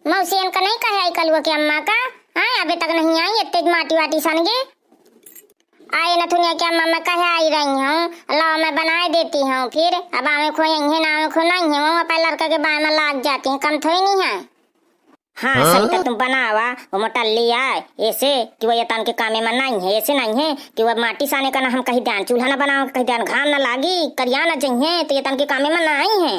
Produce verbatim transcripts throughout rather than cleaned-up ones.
मौसियन का नहीं कहे आई कलुआ के अम्मा का? आए, अबे तक नहीं आई, इतने माटी वाटी सान गे। आए नथुनिया के अम्मा, मैं कहे आई रही हूँ, लाओ मैं बनाए देती हूँ। फिर अब आवे खो यही है, ना आवे खो नहीं है, वो अपने लड़का के बाय में लाग जाती है, कम थोड़ी नहीं है। हाँ, हाँ? सही तो तुम बनावा, वो मोटल्ली आए, ऐसे कि वो ये तन के कामे में नहीं है, ऐसे नहीं है कि वो माटी साने का ना हम कही द्यान, चूल्हा ना बनाओ कही द्यान, घाम ना लागी, करिया ना जइहे, तो ये तन के कामे में नहीं है।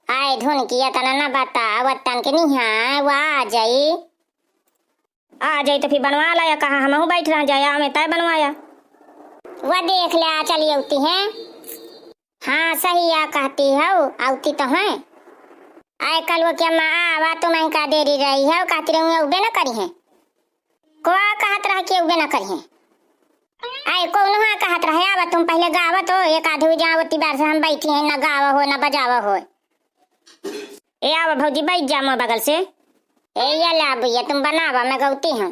आए धुन की ये तना ना बता, वो तन के नहीं है, वो आ जाई। आ जाई तो फिर बनवा ला, या कहा हमहू बैठ रह जाए, आवे तय बनवाया। वो देख ले, आ चली अउती है। हाँ, सही या कहती हौ, अउती तो है। आए कलुआ के अम्मा, आवा, तुमही का देरी रही है, कहती रही अउबे न करी है। कोआ कहत रहा कि अउबे न करी है। आए कौन हाँ कहत रहे, आवा तुम पहले गावा तो, एक आधे हो जाओ, ओती बार से हम बैठी हैं, न गावा हो, न बजावा हो। ए आवा भौजी, बैठ जा मोर बगल से। ए या ला भैया, तुम बनावा, मैं गौती हूँ।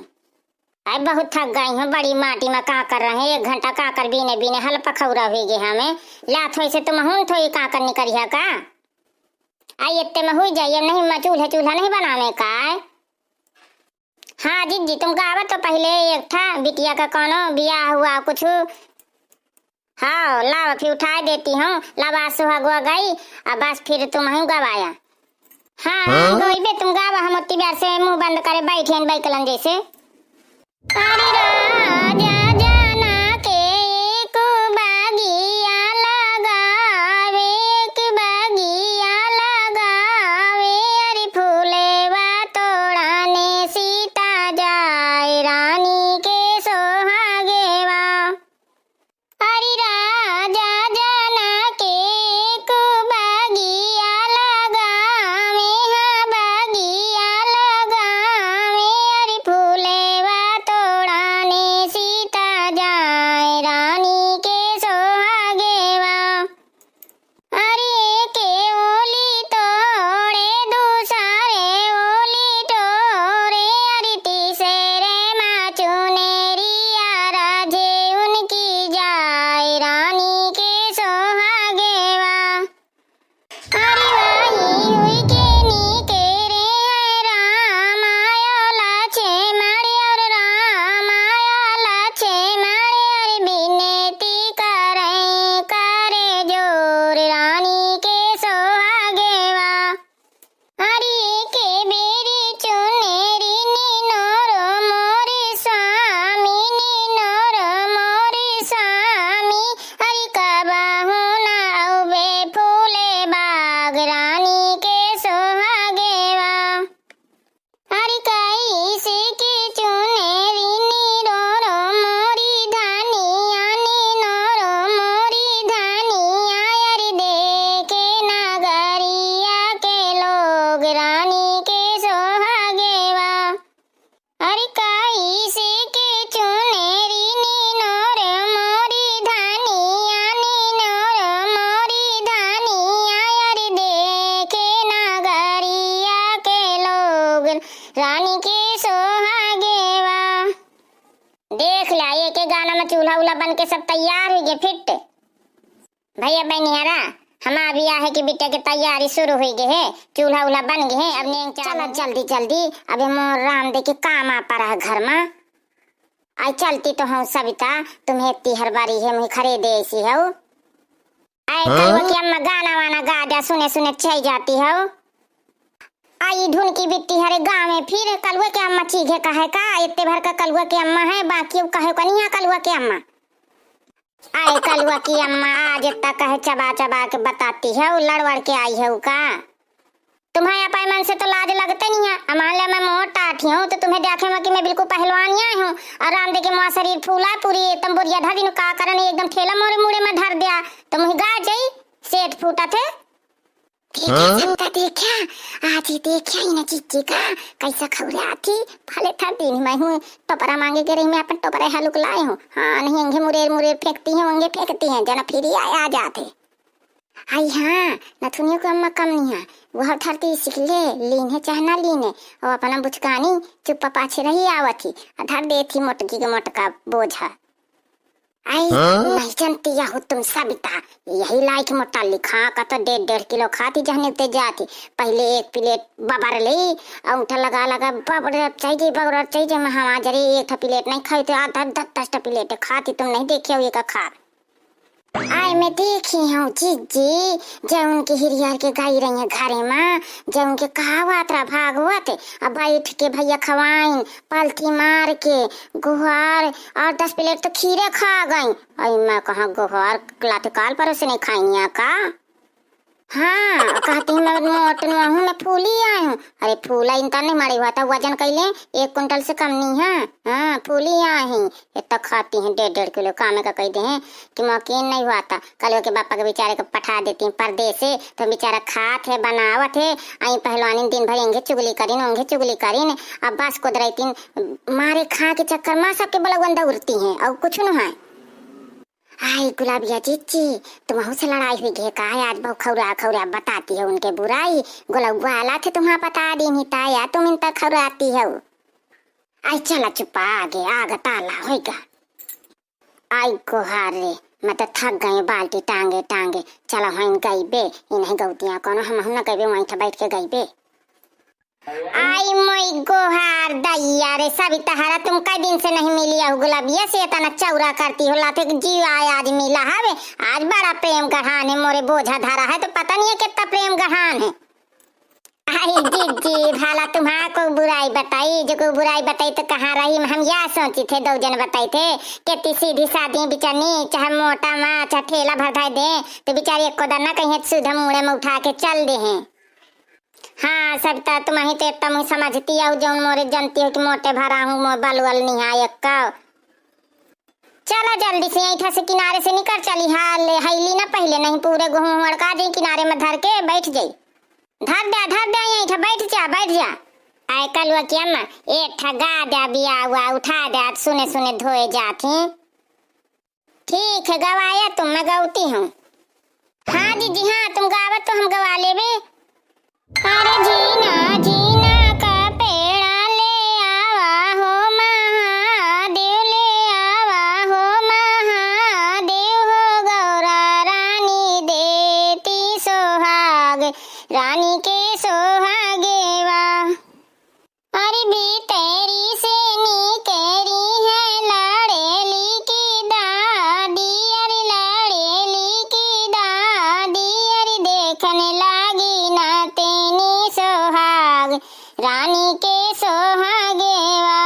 अरे बहुत थक गई हूँ, बड़ी माटी में कांकर रहे, एक घंटा कांकर बीने बीने हल पखौरा हुई गए हमें। लात होई से तुम हुन थोई कांकर निकरिया का? आई इतने में हुई जाइए, नहीं मैं चूल्हे चूल्हा नहीं बनावे का है। हाँ जिज्जी, तुम गावा तो पहले एक ठा बिटिया का कौनो बियाह हुआ कुछ। हाँ, लाव फिर उठाए देती हूँ, लावा सुहागवा गई, अब बस फिर तुम ही गवाया। हाँ, हाँ? गइबे तुम गावा, हम ओती बार से मुंह बंद करे बैठे हैं बैकलन जैसे। अरे राजा जाना के एक बगिया लगावे, एक बगिया लगावे, अरे फूलेवा तोड़ाने सीता जाए रानी के सोहागेवा। अरे राजा जाना के एक बगिया लगावे, हाँ बगिया लगावे, अरे फूलेवा तोड़ाने सीता जाए रानी के सोहागेवा। अरे एके ओली तोड़े, दूसरे ओली टोरे, अरे तीसरे मा चुनेरिया राजे उनकी जाए रानी के सोहागेवा। अरे वाही हुई के नीके रे है राम आयो लक्ष्मण और राम आयो लक्ष्मण, अरे बिनती करे करे जोर रानी के सोहागेवा। अरे एके बेरी चुनेरी नीनोरो मोरी स्वामी, नीनोरो मोरी स्वामी, अरे कबहू ना अउबे फूले बाग रानी के सोहागेवा। अरे कैसे के चुनेरी नीनोरो मोरी धनिया, नीनोरो मोरी धनिया, अरे देखे नगरिया के लोग रानी के सोहागेवा। अरे कैसे के चुनेरी नीनोरो मोरी धनिया, नीनोरो मोरी धनिया, अरे देखे नगरिया के लोग रानी के सोहागेवा। देख ला, एके गाना में चूल्हा उल्हा बन के सब तैयार हुई गए फिट। भैया बहनियारा, हमार बियाह के बिटिया के तैयारी शुरू हुई गए है, चूल्हा उल्हा बन गए है। अब नेंग चला चाला जल्दी जल्दी, अबे मोर राम दे के काम आ पड़ा है घर में। आई चलती तो हूँ सविता, तुम्हें इतनी हड़बड़ी है, मुझे खरीदे ऐसी हो। आए हाँ? कलुआ की अम्मा गाना वाना गा द्या, सुने सुने चई जाती हो। आई ढुनकी बिट्टी हरे गाँव में फिर कलुआ के अम्मा चीघे कहे का, इतने भर का कलुआ के अम्मा है, बाकी उ कहे का नहीं है कलुआ के अम्मा। आए कलुआ की अम्मा आज तक है चबा चबा के बताती है, उ लड़ वड़ के आई है उ का। तुम्हें अपने मन से तो लाज लगते नहीं है। अब मान लिया मैं मोट टाठी हूँ तो तुम्हें देखे में कि मैं बिल्कुल पहलवान ही आई हूँ। और राम दे के मुआ शरीर फूला पूरी तंबोरिया धर दिन का करन एकदम ठेला मोरे मुड़े में धर दिया। तो मुझे गा जाई सेठ फूटा थे। देखा हाँ? सत्ता देखा, आज ही देखा ही ना जीजी का कैसा खौरा थी। भले था दिन मैं हूँ टोपरा मांगे के रही, मैं अपन टोपरा हलुक लाई हूँ। हाँ नहीं अंगे मुरेर मुरेर फेंकती हैं, अंगे फेंकती हैं जना फिर ही आया आ जाते। आई हाँ, नथुनियों को अम्मा कम नहीं है, वह धरती सीख ले, लीन है चाहे ना लीन है, वो अपना बुचकानी चुप्पा पाछे रही आवत ही, आ धर दे थी मोटकी के मोटका बोझा। आई, हाँ? नहीं जनती हो तुम सबिता, यही लाइक मोटा लिखा का तो डेढ़ डेढ़ किलो खाती जहने उते जाती। पहिले एक प्लेट बबर ले, औंठा लगा लगा बबर चाहिए, बबर चाहिए, मैं हवा जरे एक ठा प्लेट नहीं खाई तो आधा दस दस ठा प्लेट खाती, तुम नहीं देखे हो ये का खा। आई मैं देखी हूँ जीजी, जे उनके हिरियर के गई रही है घरे में, जे उनके कहावत रहा भागवत, अब बैठ के भैया खवाइन, पलथी मार के, गुहार, और दस प्लेट तो खीरे खा गई। आई मैं कहाँ गुहार लाते काल पर से नहीं खाई का? हाँ, कहती हूँ मैं मोट नुआ हूँ, मैं फूली आई हूँ। अरे फूला इनता नहीं मारी हुआ था, वजन कैले एक कुंटल से कम नहीं है। हाँ, फूली आई हूँ, इतना खाती हैं डेढ़ डेढ़ किलो, कामे का कह दे हैं कि मौकीन नहीं हुआ था। कल के बापा के बेचारे को पठा देती हैं परदेसे, तो बेचारा खात है, बनावत है, आई पहलवानी दिन भर एंगे चुगली करिन, ओंगे चुगली करिन। अब बस कुदरती मारे खा के चक्कर में सबके बलगन दौड़ती हैं और कुछ न है। आई गुलाबिया जीजी, तुमहू से लड़ाई हुई गई का? आज बहु खौरा खौरा बताती है उनके बुराई। गुलाबुआ आला थे तुम्हारा बता दी नहीं ताया, तुम इन तक खौराती हो। आई चला चुपा आगे, आग ताला होइगा। आई गोहार रे, मैं तो थक गई बाल्टी टांगे टांगे। चला हो इन गई बे, इन्हें गौतियाँ कोनो हम न गई बे, वहीं बैठ के गई बे। आई मोई गोहार दैया रे, सबिता हरा तुम कई दिन से नहीं मिली हो गुलाबिया से, इतना चौरा करती हो, लाते जीव आय आज मिला हवे। आज बड़ा प्रेम गढ़ान है, मोरे बोझा धरा है तो पता नहीं है कितना प्रेम गढ़ान है। आई जीजी, भला तुम्हारा को बुराई बताई, जो को बुराई बताई तो कहाँ रही, हम या सोची थे, दो जन बताई थे, कितनी सीधी सादी बिचनी, चाहे मोटा माँ, चाहे ठेला भर धाई दे, तो बेचारी एक कोदा ना कहीं सुधा मुड़े में उठा के चल दे हैं। हाँ, सबिता, तुम ही तो इतना मुँह समझती हो, जौन मोरे जनती हो कि मोटे भरा हूँ, मोर बल वल निहाय एक्का। चला जल्दी से यहीं से किनारे से निकर चली, हाल हैली ना पहले, नहीं पूरे गेहूं हड़का जाई, किनारे में धर के बैठ जाई। धर दे, धर दे, यहीं बैठ जा, बैठ जा। आय कलुआ की अम्मा, एक ठा गा दे बिया हुआ, उठा दे, सुने सुने धोए जात ही। ठीक है, गवाया तुम, मैं गौती हूँ। हाँ जीजी, हाँ, तुम गावत तो हम गवा लेबे। अरे झीना, झीना का पेड़ा ले आवा हो महादेव, ले आवा हो महादेव हो गौरा रानी देती सोहाग, रानी के सोहागेवा। अरे भीतरी से निकरी है लड़ेली की दादी, अरे लड़ेली की दादी, अरे देखन लागी ना तेनी सोहाग, रानी के सोहागेवा।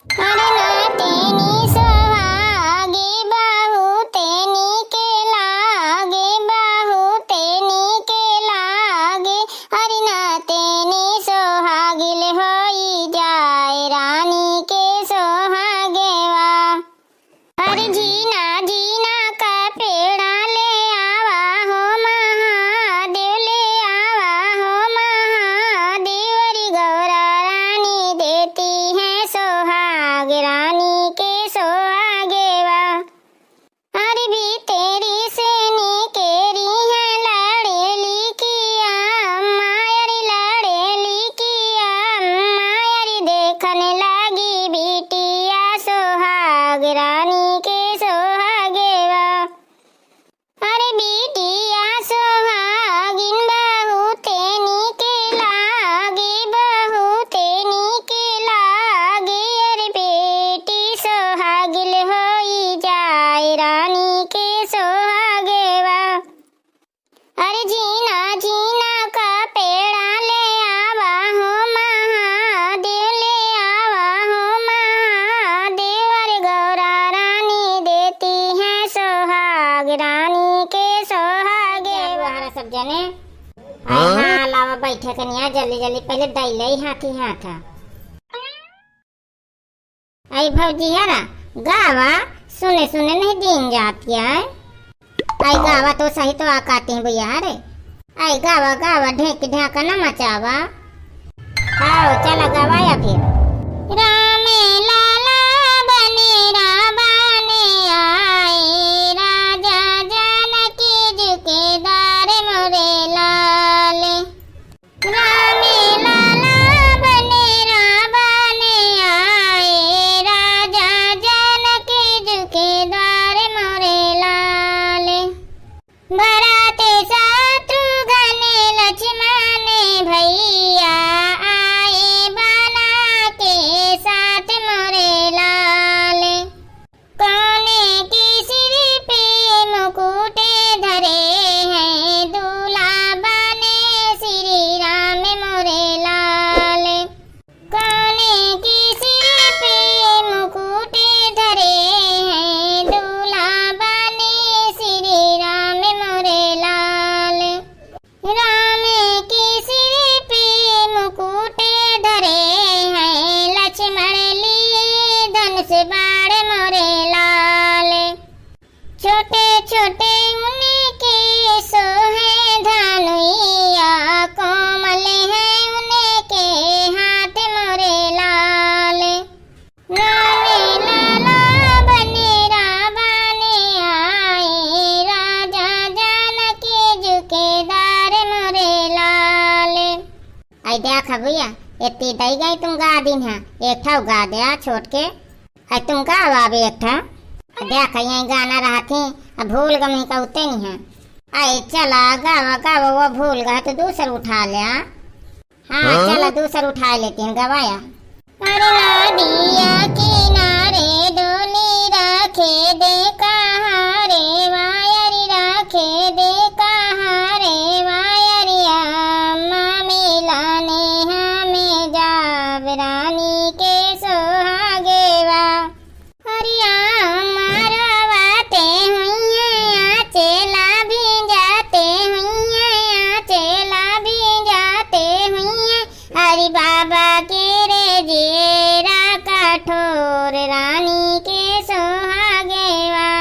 अरे ना तेनी सोहागे, बहू तेनी के लागे, बहू तेनी के लागे, अरे ना तेनी सोहागिल होई जाए रानी के सोहागेवा। अरे झीना, झीना का पेड़ा ले आवा हो महादेव, ले आवा हो महादेव, अरे गौरा रानी देती है सोहाग, रानी के सोहागेवा। अरे भीतरी से निकरी है लड़ेली की अम्मा, अरे लड़ेली की अम्मा, अरे देखन लागी बिटिया सोहाग, रानी के सोहागेवा। अरे बिटिया सोहागिन बहू तेनी के लागे, बहू तेनी के लागे, अरे बेटी सोहागिल होई जाए रानी के सोहागेवा। अरे झीना, झीना का पेड़ा ले आवा हो महादेव, ले आवा हो महादेव, अरे गौरा रानी देती है सोहाग, रानी के सोहागेवा। हरा सब जने। अरे हाँ? हाँ, लावा बैठे कनिया, जल्दी जल्दी पहले दई ले हाथी हाथा। आई भौजी हरा, गावा, सुने सुने नहीं दिन जाती है। आई गावा तो सही तो आ काटी हैं भैया रे। आई गावा गावा, ढेंक ढाका न मचावा। आओ चला गावा या फिर। राम लाला बने रावण आए, राजा जानकी जी के द्वार मोरे लाल। राम लाला बने रावण आए, राजा जानकी जी के द्वार ए देख भैया, एती दई गई तुम गा दिन है, एक ठा गा दे आ छोट के। है तुम गावा अब एक ठा। देख यही गाना रहत ही, अब भूल गम ही कहते नहीं है। अरे चला गावा गावा, वो भूल गए तो दूसर उठा ले आ। हाँ, हाँ? चला दूसर उठा लेती हैं, गवाया। अरे नदिया किनारे डोली रखे दे कहाँ रे वायरी, रखे दे कहाँ रे वायरी, अम्मा मिलाने हमें जाब रानी के सोहागेवा। अरे अम्मा रोवाते हुइये आचेला भिंजाते हुइये, आचेला भिंजाते हुइये। अरे बाबा के रे जेरा कठोर रानी के सोहागेवा।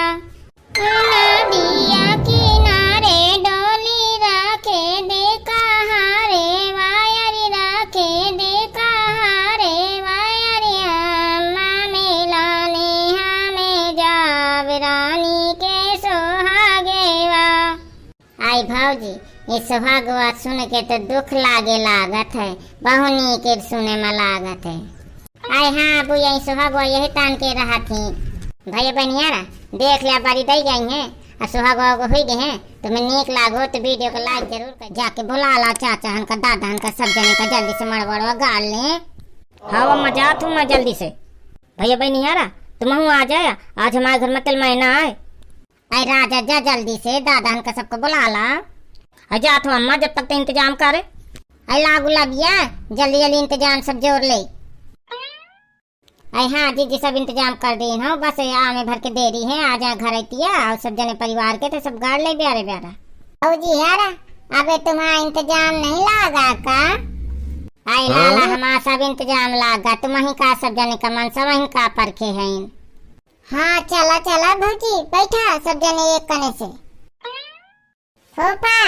नदिया किनारे डोली रखे दे कहाँ रे वायरी, रखे दे कहाँ रे वायरी, अम्मा मिलाने हमें जाब रानी के सोहागेवा। आई भौजी, ये सोहागवा सुन के तो दुख लागे लागत है, बहुत नीक सुने में लागत है। आई हाँ, अब यही सोहागवा यही तान के रहत ही। भैया बनियारा, देख लिया बारी दई गई है, और सोहागवा को हुई गए हैं, तुम्हें नीक लागो तो video को like जरूर कर, जाके बुला ला चाचा हन का, दादा हन का, सब जने का जल्दी से मड़वड़वा गाड़ ले। हाँ अम्मा, जात हूँ मैं जल्दी से। भैया बनियारा, तुम हूँ आ जाया, आज हमारे घर में कल महीना आए। आई राजा, जा जल्दी से दादा हन का सबको बुला ला। आई जात हूँ अम्मा, जब तक तो इंतजाम करे। आई ला गुलाबिया, जल्दी जल्दी इंतजाम सब जोर ले। आई हाँ जीजी, सब इंतजाम कर दीन हो, बस ये आमे भर के देरी है, आ जा घर अइतिया और सब जने परिवार के तो सब गाड़ ले प्यारे प्यारा। भौजी यार, अबे तुम्हारा इंतजाम नहीं लागा का? आई लाला, हाँ? हमारा सब इंतजाम लागा, तुम ही का सब जने का मन सब ही का परखे हैं। हाँ चला चला भौजी, बैठा सब जने एक कने से। फूफा,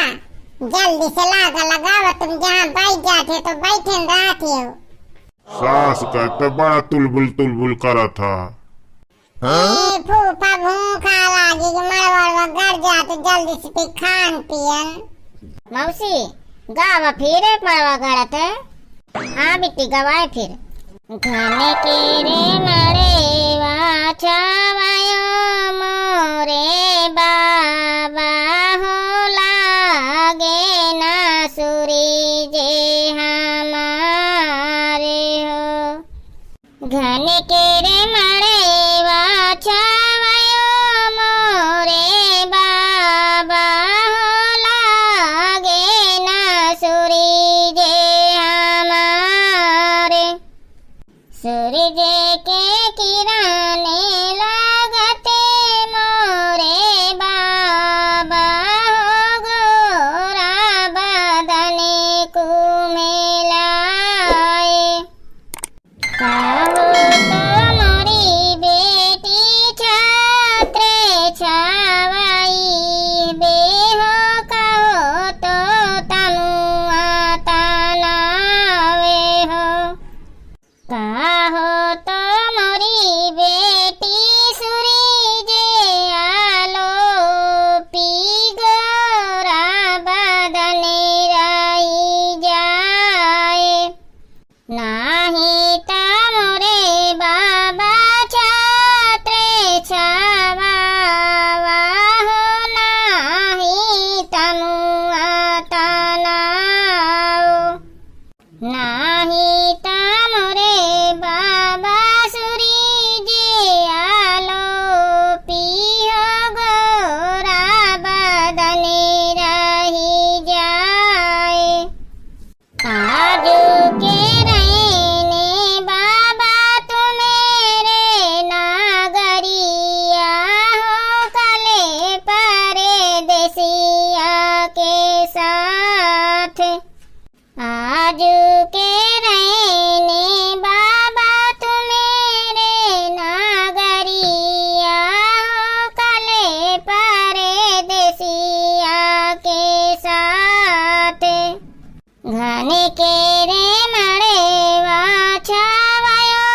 जल्दी से लागा लगावा, तुम जहाँ बैठ जाते तो बैठे न रहते हो। सास का तो बड़ा तुलबुल तुलबुल करा था। हाँ? ए, फूफा भूखा लागी कि मड़वा गड़ जाते, जल्दी से फिर खान पियन। मौसी, गावा फिर मड़वा गड़त है। हाँ बिट्टी, गवाए फिर। घन के रे मड़ेवा छावायो मोरे बाबा हो, लागे ना सूरज हमारे हो। घन के रे मड़ेवा छावायो मोरे बाबा हो, लागे ना सूरज हमारे। सूरज के किरने लागते मोरे बाबा हो, गोरा बदन कुमेलाए। कहो तो मोरी बेटी छात्र छावाई बे हो, कहो तो तमुआ तनावे हो। कहो तो मोरी बेटी सूरज आलो पी गोरा बदन रही जाए। नाही त मोरे बाबा छात्र छावावा हो, नाही तमुआ तनाओ। नाही त मोरे बाबा सूरज आलो पी हो, गोरा बदन रही जाए। आजु के रहने बाबा तू मेरे नागरिया हो, कले परदेसिया के साथ। आजु के रहने बाबा तू मेरे नागरिया हो, कले परदेसिया के साथ। घन के रे मड़ेवा छावायो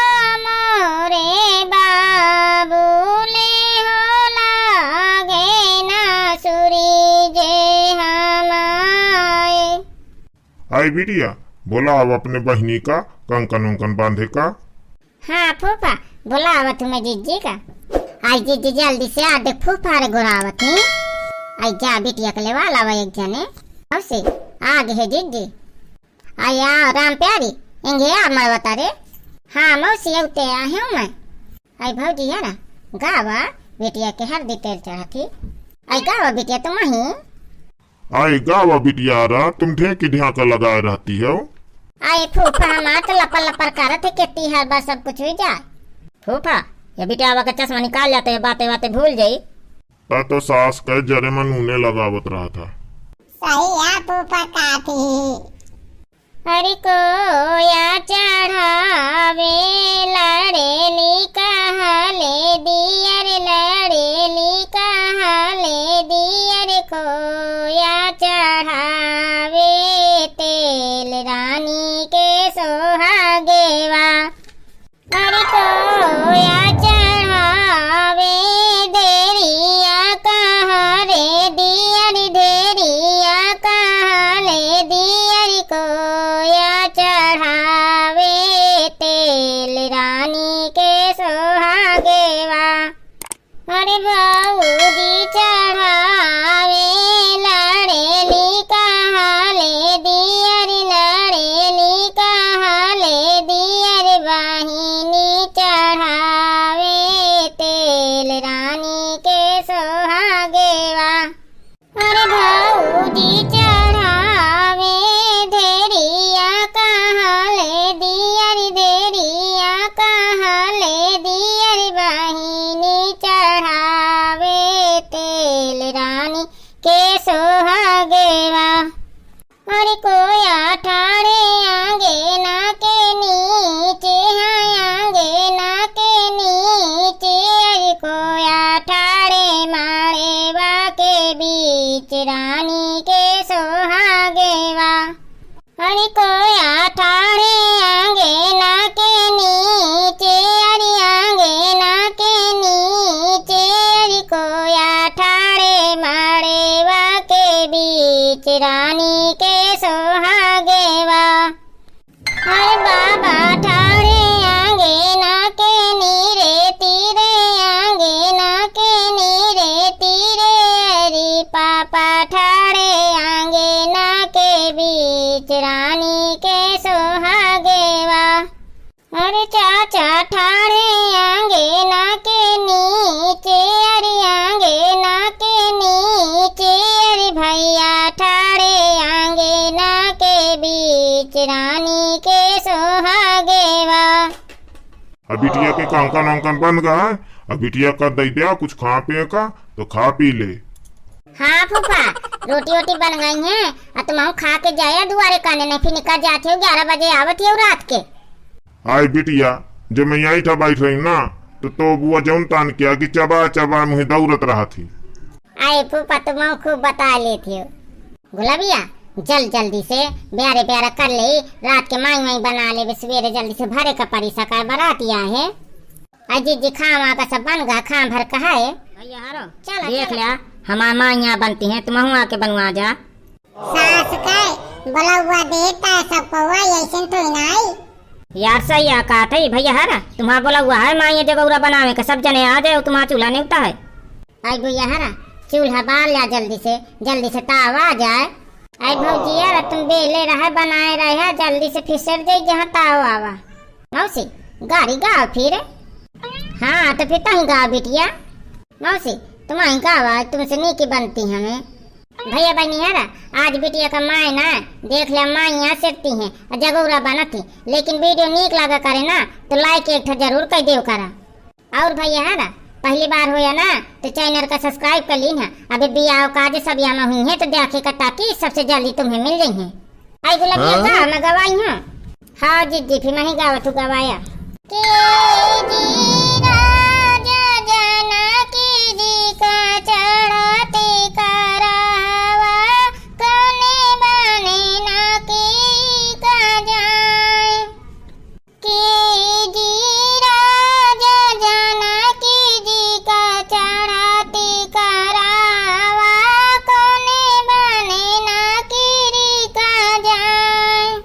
मोरे बाबू ले हो, लागे ना सूरज हमाए। आई बिटिया, बोलाव अपने बहिनी का, कंकन उंकन बांधे का। हाँ फूफा, बोलावत हूँ मैं जिज्जी का। आई जिज्जी जल्दी से आ, देख फूफा रे गोरावत ही। आई जा बिटिया के लेवा लावा एक जने। मौसी, आ गए है जिज्जी। आई आ राम प्यारी, इंगे आ मरवता रे। हाँ मौसी, औते आहे हूँ मैं। आई भौजी है ना, गावा बिटिया के हरदी तेल चढ़ा थी। आई गावा बिटिया तुम ही। आई गावा बिटिया रा, तुम ढेंकी ढ्याका लगाए रहती हो। आई फूफा हमार तो लपर लपर करत है, केती हर बार सब कुछ हुई जाए। फूफा, ये बिटियावा का चश्मा निकाल जाते, ये बातें बातें भूल जाई। ता तो सास के जरे में नूने लगावत रहा था। सही है फूफा काकी। अरे कोया चढ़ावे लड़ेली कहले दियर, लड़ेली कहले दियर, कोया चढ़ावे तेल रानी के सोहागेवा। अरे कोया चढ़ावे धेरिया कहाँ रे दियर, धेरिया कहाँ रे दियर, कोया चढ़ावे तेल रानी के सोहागेवा। अरे भौजी चढ़ावे लड़ेली कहाँ ले दियर, लड़ेली कहाँ ले दियर, बहिनी चढ़ावे तेल रानी के सोहागेवा। अरे भौजी चढ़ावे धेरिया कहाँ ले दियर, धेरिया कहाँ ले दियर, बहिनी चढ़ावे तेल रानी के सोहागेवा। अरे कोया ठाड़े आंगना के नीचे, हाँ आंगना के नीचे, अरे कोया ठाड़े माड़ेवा के बीच, रानी के सोहागेवा। अरे कोया ठाड़े आंगना के नीचे, अरे आंगना के नीचे, अरे कोया ठाड़े माड़ेवा के बीच, रानी के सोहागेवा। अरे बाबा ठाड़े आंगना के नीरे तीरे, आंगना के नीरे तीरे, अरे पापा ठाड़े आंगना के बीच, रानी के सोहागेवा। अरे चाचा ठाड़े आंगना के नीचे, अरे आंगना के नीचे, अरे भैया ठाड़े आंगना के बीच, रानी के सोहागेवा। अब बिटिया के कंकन अंकन बन गए, अब बिटिया का दई द्या कुछ खा पिए का, तो खा पी ले। हाँ फूफा, रोटी वोटी बन गई है, अब तुम खा के जाया दुआरे काने, नहीं फिर निकल जाती हो, ग्यारह बजे आवत हो रात के। आई बिटिया, जब मैं यहीं ठा बैठ रही ना, तो, तो बुआ जौन तान किया कि चबा चबा मुँह दौड़त रहा थी। आए फूफा, तुम खूब बता लेती हो। गुलाबिया, जल जल्दी से ब्यारे ब्यारा कर ले, रात के माई माई बना ले, सवेरे जल्दी से भरे का पड़ी सका बरातिया है। अजी जी खावा का सब बन गा, खाम भर का है। भैया हारो, चला, देख चला। लिया, हमार माइया बनती हैं, तुम आके बनवा जा। सास के बोलौआ देता सब कौआ, ऐसन थोड़ी ना आई। यार सही है, कहत है भैया, है ना, तुम्हार बोलौआ है, माई ये जगौरा बनावे का, सब जने आ जाए, तुम्हार चूल्हा नेवता है। आई भैया, है ना, चूल्हा बार लिया जल्दी से, जल्दी से ताव आ जाए। आई भौजी, यार तुम बेले रहे, बनाए रहे, जल्दी से फिसर जाई जहाँ ताव आवा। मौसी, गारी गाओ फिर। हाँ, तो फिर तहीं गाओ बिटिया। मौसी, तुम्हारी गावा, तुमसे नीकी बनती हमें। भैया बहनी है ना, आज बिटिया का माय ना, देख लिया माइया सिरती हैं और जगौरा बनत ही, लेकिन video नीक लगा करे ना, तो like एक ठो जरूर कर देव करा। और भैया है ना, पहली बार होया ना, तो channel का subscribe कर लीन है। अबे बियाह काज सब यहाँ हुई है, तो देखे का ताकि सबसे जल्दी तुम्हें मिल जाई है। आई गुलाबिया हाँ? का मैं गवाई हूँ। हाँ जिज्जी, फिर मैं ही गावत हूँ गवाया। के जी राजा जानकी जी का चढ़ाते करावा, कौने बने ना की का जाए। के जी राजा जानकी जी का चढ़ाते करावा, कौने बने ना की री का जाए।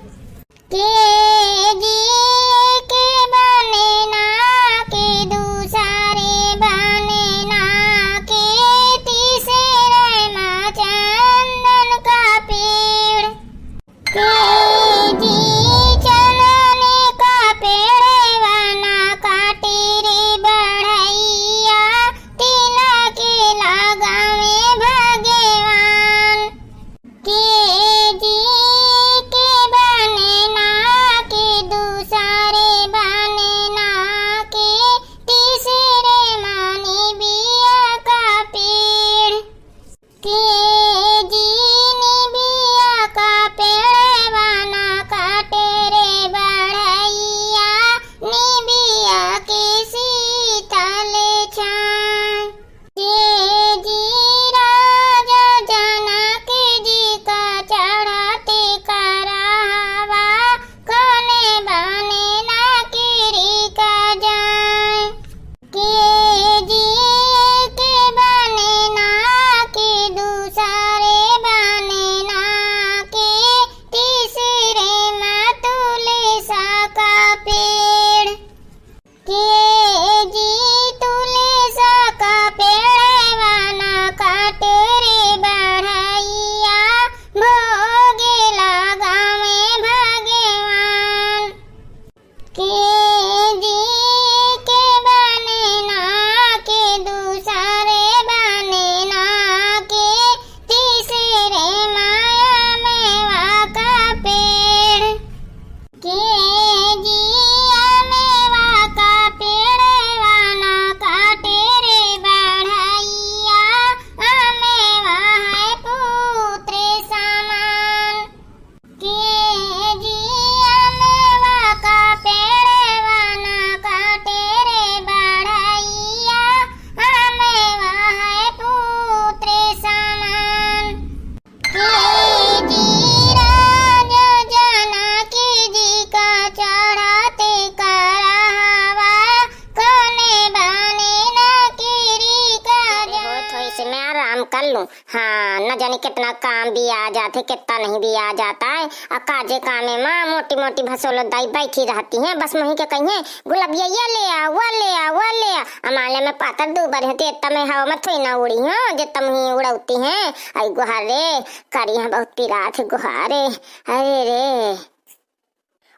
बिया जात है, कितना नहीं बिया जात है। आ काजे कामे मा मोटी मोटी भसोलो दाई बैठी रहती हैं, बस वहीं के कहिए, "गुलबिया ये ले आ, वो ले आ, वो ले आ।" आ माले में पातर दू बार होती, इतना में हवा में थोड़ी ना उड़ी हो, जितना ही उड़ौती हैं। आई गोहारे, करी हैं बहुत पिरात है गोहारे। अरे रे।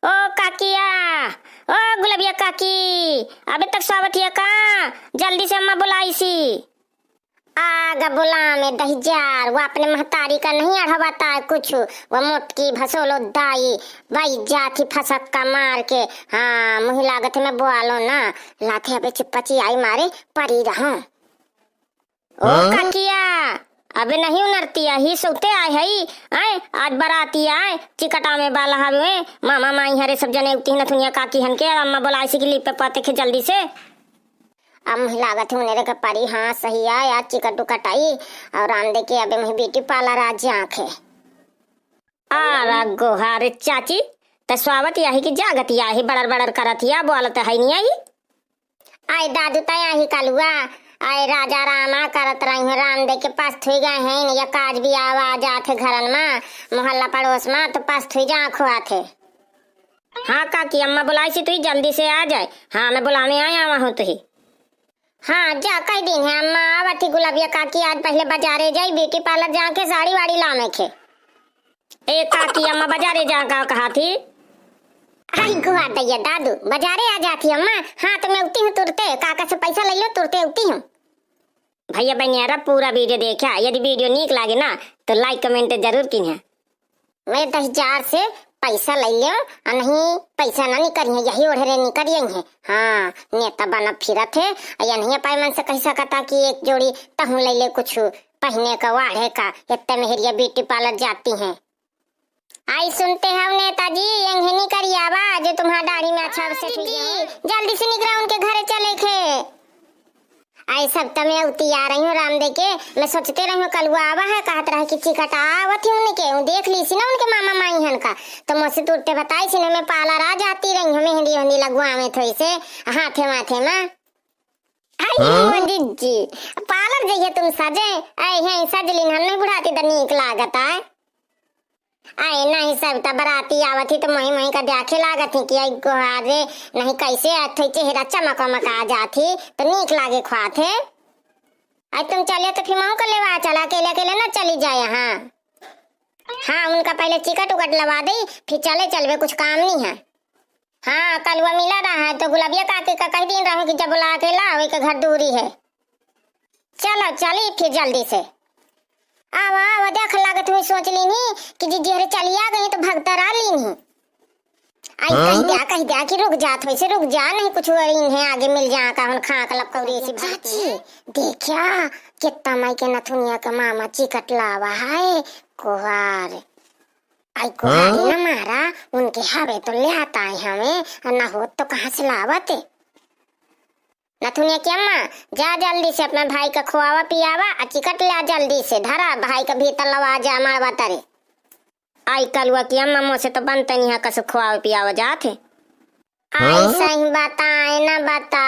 ओ काकिया, ओ गुलबिया काकी, अबे तक सोवत हिया का? जल्दी से अम्मा बुलाइसी। आग बुलावे दहिजार, वो अपने महतारी का नहीं अढ़वाता है कुछ। वो मोटकी भसोलो दाई, बाई जाथी फसक्का मार के। हाँ, मुँह लागत है मैं बोआलो ना, लाथे अबे चुप्पा चियाई मारे परी रहूं। ओ हाँ? काकिया, अबे नहीं उनरतिया ही सोते आए हई, आए, आज बराती आए, चिकटा में बाला हवे, मामा माई हरे सब जने उती नथुनिया काकी हन के, अम्मा बोलाइसी कि लीपे पाते खे जल्दी से। अब मुँह लागत है उन्हें के परी, हाँ सही आए, आज चिकट उकट आई, और राम दे के अबे मुँह ब्यूटी पार्लर आज आँखे। आरा गोहार चाची, त स्वावत याही कि जागत याही, बड़र बड़र करत या, बोलत है नहीं आई। आय दादू, तय आही कलुआ, आय राजा रामा करत रही हैं, राम दे के पस्त हुई गए हैं, या काज भी आवा जात है घरन मा, मोहल्ला पड़ोस मा, तो पस्त हुई जा खुआत है। हाँ काकी, अम्मा बुलाइसी, तुही जल्दी से आ जाए। हाँ, मैं बुलावे आया हुआ हूँ तुही। हाँ, जा कह दिन है, अम्मा आवत ही गुलबिया काकी, आज पहले बाजारे जाई, ब्यूटी पार्लर जाके साड़ी वाड़ी लामे खे। ए काकी, अम्मा बाजारे जा का कहा थी? आई गुआ दैया दादू, बाजारे आ जाती अम्मा। हाँ, तो मैं उती हूँ तुरते, काका से पैसा ले लो, तुरते उती हूँ। भैया बहनियारा, पूरा वीडियो देखा, यदि वीडियो नीक लागे ना तो लाइक कमेंट जरूर कीन्हा। मैं दस हजार से पैसा ले लो, आ नहीं पैसा ना निकरी है, यही ओढ़े रे निकरी है। हाँ, नेता बना फिरत है, या नहीं पाए मन से कह सकता कि एक जोड़ी तहूँ ले ले कुछ पहने का, वाढ़े का, इतने मेहरिया ब्यूटी पार्लर जाती हैं। आई सुनते हो नेताजी, यंघे निकरिया बा, जो तुम्हारा दाढ़ी में अच्छा से ठीक है। जल्दी से निकरा, उनके घरे चले खे। आई सब तमे उती आ रही हूँ राम दे के, मैं सोचते रही हूँ कलुआ आवा है, कहत रहे कि चिकट आवत ही उनके, उ देख ली सी ना उनके मामा माई हन का, तो मुझसे तुरते बताई सी ना, मैं पार्लर आ जाती रही हूँ, मेहंदी वेहंदी लगवावे थोड़ी से हाथे माथे में। आई हाँ? जीजी, पार्लर जाइए तुम सजे, आई हैं सजलिन हम नहीं बुढ़ाती तो नीक लागत है। आए नहीं, सब त बराती आवत ही तो मोही मोही का देखे लागत ही कि आई गोहार रे, नहीं कैसे अथई चेहरा चमक वमक आ जात ही तो नीक लागे खुआत है। आई तुम चले तो फिर महू का लेवा चला, अकेले अकेले ना चली जाए। हाँ हाँ, उनका पहले चिकट उकट लवा दे, फिर चले चलबे, कुछ काम नहीं है। हाँ, कलुआ मिला रहा है तो गुलबिया काकी का कह दिन रहो कि जब बुला के लाओ, एक घर दूरी है। चलो चली फिर जल्दी से। आवा आवा, देख लागत हुई सोच लीनी कि जीजी हरे चली आ गई तो भगतर आ लीनी। आई कह हाँ? द्या, कह द्या कि रुक जात वैसे रुक जा, नहीं कुछ इन्हें आगे मिल जा का हम खाक लपकौरी से भाग। चाची, देखा कितना माई के नथुनिया के मामा चिकट लावा है कोहार। आई कोहारी हाँ? न मारा, उनके हवे तो ले आता है हमें, और ना हो तो कहाँ से लावत? नथुनिया की अम्मा, जा जल्दी से अपना भाई का खुआवा पियावा, आ चिकट ले आ जल्दी से, धरा भाई का भीतर लवा जा मारवा तरे। आई कलुआ की अम्मा, मोसे तो बनते नहीं है कसो खुआवा पियावा जात है। आई हाँ? सही बताए ना बता।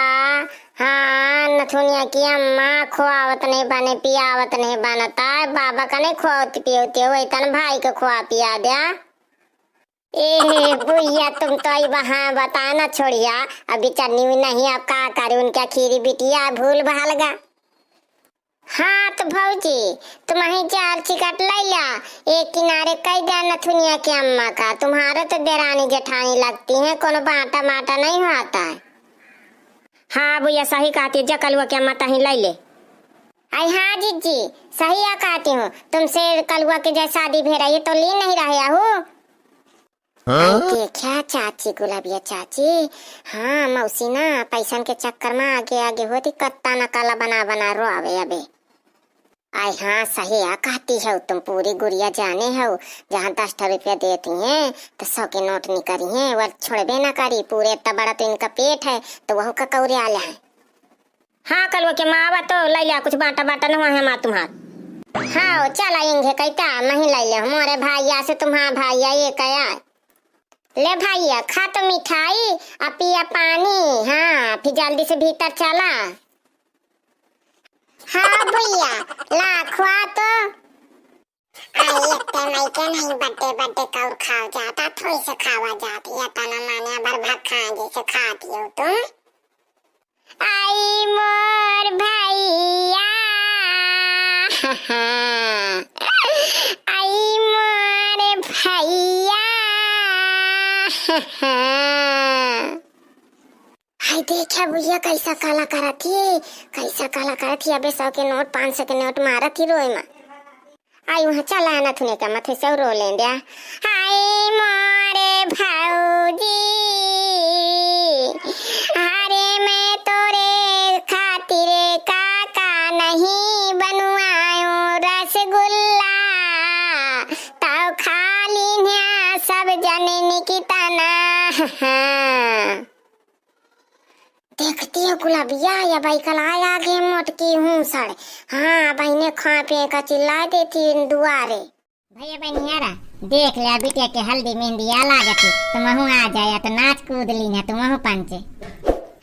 हाँ, नथुनिया की अम्मा, खुआवत नहीं बने, पियावत नहीं बनता है, बाबा का नहीं खुआवती पियवती हो, इतन भाई का खुआ पिया द्या। ए भैया, तुम तो आई वहाँ बताए ना छोड़िया, अभी चन्नी भी नहीं, अब का करे, उनके आखिरी बिटिया भूल भाल गा। हाँ तो भौजी, तुम ही चार चिकट ले ला, एक किनारे कई द्या नथुनिया के अम्मा का। तुम्हारे तो देरानी जेठानी लगती हैं, कोनो बाटा माटा नहीं होता है। हाँ भैया, सही कहती है, जा कलुआ के अम्मा तही ले ले। आई हाँ जीजी, सही या कहती हूँ, तुमसे कलुआ के जय शादी भे रही तो ली नहीं रहे आहू। हाँ? आई देखा चाची, गुलाबिया चाची, हाँ मौसी ना पैसन के चक्कर में आगे आगे होती, कत्ता न काला बना बना रोआवे अबे। आई हाँ, सही आ कहती हो तुम, पूरी गुड़िया जाने हो, जहाँ दस ठो रुपया देती हैं तो सौ के नोट निकरी हैं, वह छोड़बे ना करी, पूरे इतना बड़ा तो इनका पेट है तो वह का कौरे आले हैं। हाँ कलुआ के माँ, आवा तो ले लिया कुछ बाटा बाटा न हुआ है माँ तुम्हार। हाँ चला इंगे कैता नहीं ले ले मोरे भैया से, तुम्हारा भैया ये कया। ले भैया खा तो मिठाई, आ पिया पानी। हाँ फिर जल्दी से भीतर चला। हाँ भैया, ला खुआ तो। आई एक ते माई के नहीं बड्डे बड्डे कौर खाओ जाता, थोड़ी से खावा जाती है, तना माने अबर भात खाए जैसे खाती हो तुम। आई मोर भैया, आई मोर भैया। हाय, देखा बुढ़िया कैसा काला करत ही, कैसा काला करत ही। अबे सौ के नोट, पाँच सौ के नोट मारत ही रोए मा। आई वहाँ चला नथुने का मथे से रो लें द्या। हाय मोरे भौजी, अरे मैं तोरे खातिर का का नहीं बनवायो रसगुल्ला, तौ खा लीन्या सब जने निकितना। देखती हो गुलाबिया, या बाई कल आया गे मोटकी हूँ सड़। हाँ, बहिने खा पे का चिल्ला देती दुआरे। भैया बनियारा, देख ले बिटिया के हल्दी मेहंदी आ लागत है, तुमहू आ जाया तो नाच कूद लीन्या तुमहू पंचे।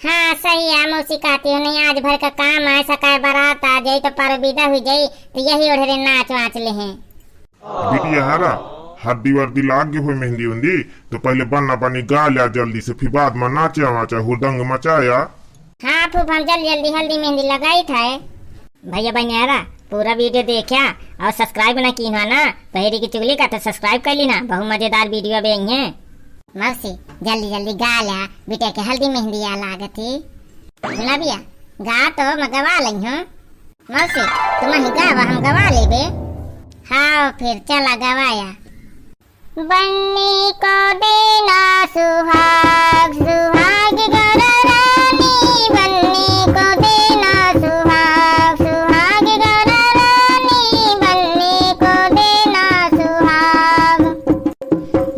हाँ सही है मौसी, कहती हो नहीं, आज भर का काम है, सकाय बारात आ जाई तो पारो विदा हुई जाई, तो यही ओढ़रे नाच वाच लेहें। बिटिया हारा, हड्डी वर्दी लाग गए हो मेहंदी उंदी, तो पहले बन्ना बनी गा लिया जल्दी से, फिर बाद में नाचा वाचा हुदंग मचाया। हाँ फूफा, हम जल्दी जल्दी हल्दी मेहंदी लगाई था। भैया बनियारा, पूरा video देखा और subscribe ना की हुआ ना, पहरी की चुगली का तो subscribe कर ली ना, बहुत मजेदार video अब आई है। मौसी, जल्दी जल्दी गा लिया, बिटिया के हल्दी मेहंदी आ लागत ही। गुलाबिया, गा तो मैं गवा लई हूँ। मौसी, तुमही गावा, हम गवा लेबे। हाँ, फिर चला गवाया। बन्नी को देना सुहाग, सुहाग गौरा रानी, बन्नी को देना सुहाग, सुहाग गौरा रानी, बन्नी को देना सुहाग।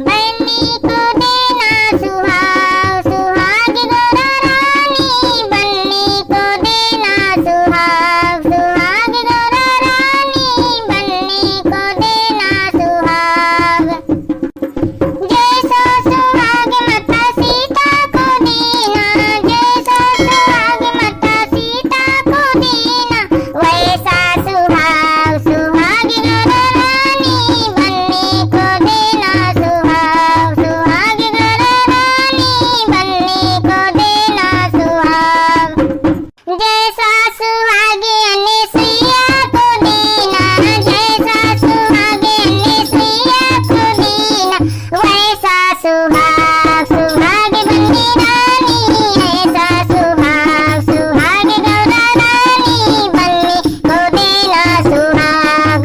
बन्नी को देना सुहाग, सुहाग गौरा रानी, बन्नी को देना सुहाग, सुहाग गौरा रानी, बन्नी को देना सुहाग। जैसा सुहाग माता सीता को दीना, जैसा सुहाग माता सीता को दीना, वैसा सुहाग, सुहाग गौरा रानी बन्नी को देना सुहाग, सुहाग गौरा रानी बन्नी को देना सुहाग। जैसा सुहाग अनसुईया को दीना, जैसा सुहाग अनसुईया को दीना, वैसा सुहाग, सुहाग बन्नी रानी, ऐसा सुहाग, सुहाग गौरा रानी, बन्नी को देना सुहाग।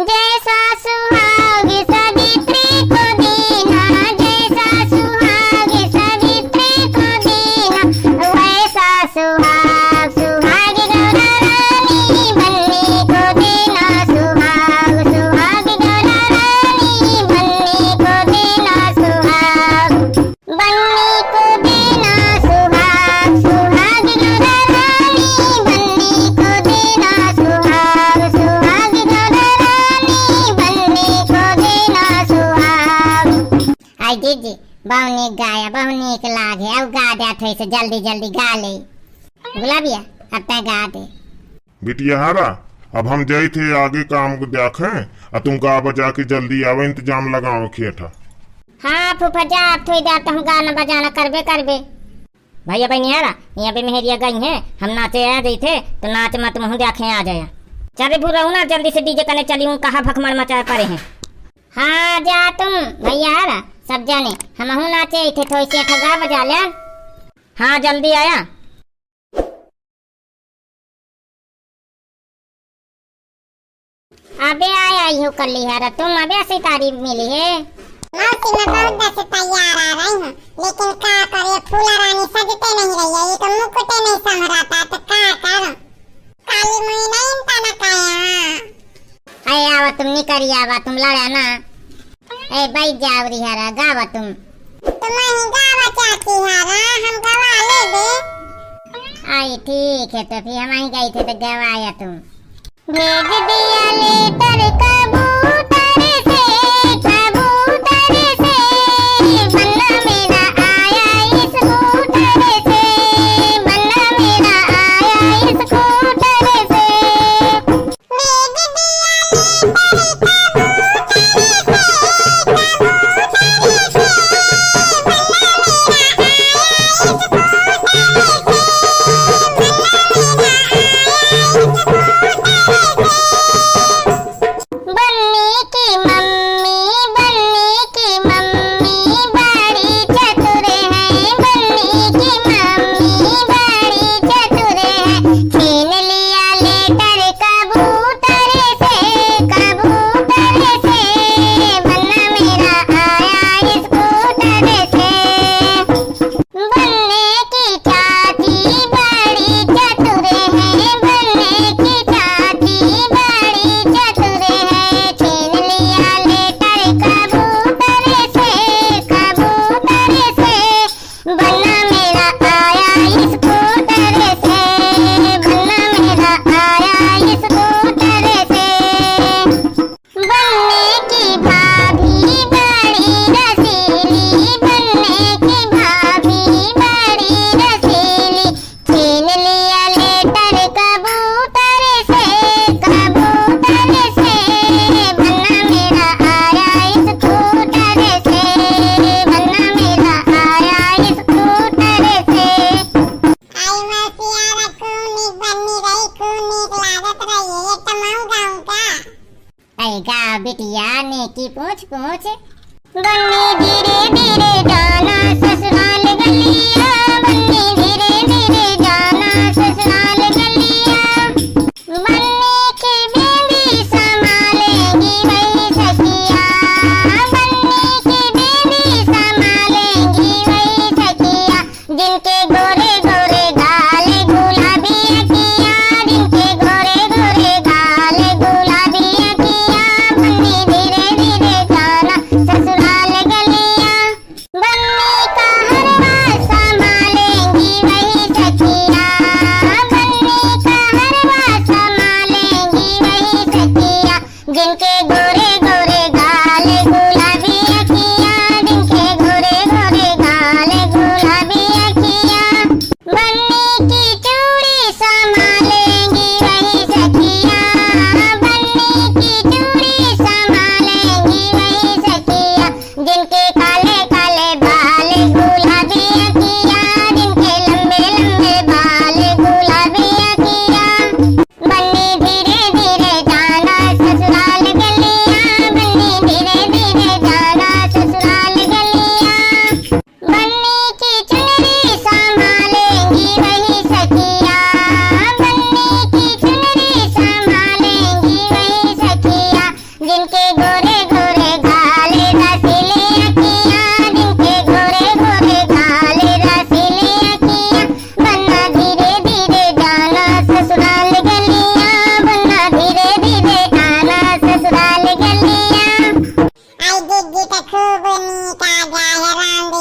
जैसा सुहाग सावित्री को दीना, जैसा सुहाग सावित्री को दीना, वैसा सुहाग, सुहाग गौरा रानी बन्नी को देना सुहाग, सुहाग गौरा रानी बन्नी को देना सुहाग। बन्नी को देना सुहाग, सुहाग गौरा रानी बन्नी को देना सुहाग, सुहाग गौरा रानी बन्नी को देना सुहाग। आई दीदी, बहुत नीक गाया, बहुत नीक लागे। अब गा द्या थोड़ी से जल्दी जल्दी गा ले। गुलाबिया, अब तै गा दे। बिटिया हारा, अब हम जाइत है आगे काम को देखें, आ तुम गा बजा के जल्दी आवे, इंतजाम लगाओ खेठा। हाँ फूफा, जा, अब थोड़ी देर तो हम गाना बजाना करबे करबे। भैया बनियारा, यहाँ पे मेहरिया गई है, हम नाचे आ जाइत है, तो नाच मत मुँह देखे आ जाया। चल रे भूरा, ना जल्दी से DJ कने चली हूँ, कहाँ भकमड़ मचाए पड़े हैं। हाँ जा तुम भैया हारा, सब जाने, हमहू नाचे आइत है, थोड़ी सी ठगा बजा ले। हाँ जल्दी आया। अबे आया इहो कल्ली हरा, तुम अबे सितारी मिली है। मौसी, मैं बहुत देर से तैयार आ रही हूँ, लेकिन का करे, फूला रानी सजते नहीं रही है, ये तो मुकुटे नहीं संभराता, तो का करूँ? काली मुई नहीं इनका न काया। अरे आवा तुम, निकरी आवा तुम, लड़ा ना। ए, बैठ जाओ री हरा, गावा तुम। तुम ही गावा चाची हरा, हम गवा लेबे। आई ठीक है, तो फिर हम ही गई थे तो गवाया तुम। भेज दिया लेटर कबूतर से, कबूतर से, बन्ना मेरा आया स्कूटर से, बन्ना मेरा आया स्कूटर से। भेज दिया लेटर कबूतर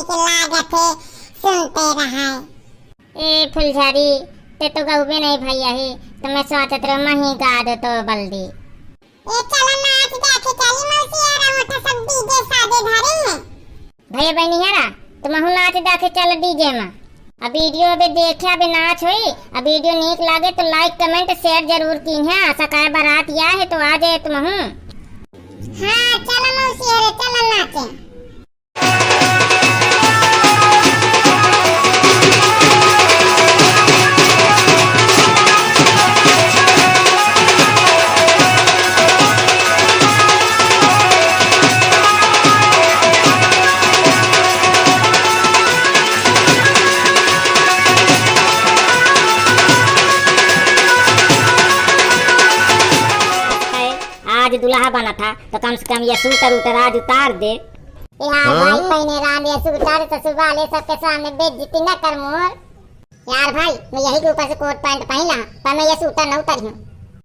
कि लागत है सुनते रहा। ए फुलझड़ी, ते तो गउबे नहीं भइया ही, तो मैं सोचत रहो मैं ही गा दे तो बल्दी। ए चलो नाच देखे चली मौसी यार, हम तो सब डीजे साजे धरे हैं। भइया बहनी हरा, तुमहू नाच देखे चल डीजे में। अब वीडियो अबे देखे, अबे नाच होई। अब वीडियो नीक लागे तो like, comment, share जरूर कीन्हे। आशा का बारात या है तो आ जाए तुमहू। हाँ, चलो मौसी हरे, चलो नाचे। आज दुल्हा बना था, तो कम से कम ये सूटर उटर आज उतार दे। ए यार हाँ? भाई, पहिने रांध ये सूटर तो सुबह ले सबके सामने बेइज्जती न कर मोर। यार भाई, मैं यही के ऊपर से कोट पैंट पहिन ला, पर मैं ये सूटर न उतरियो।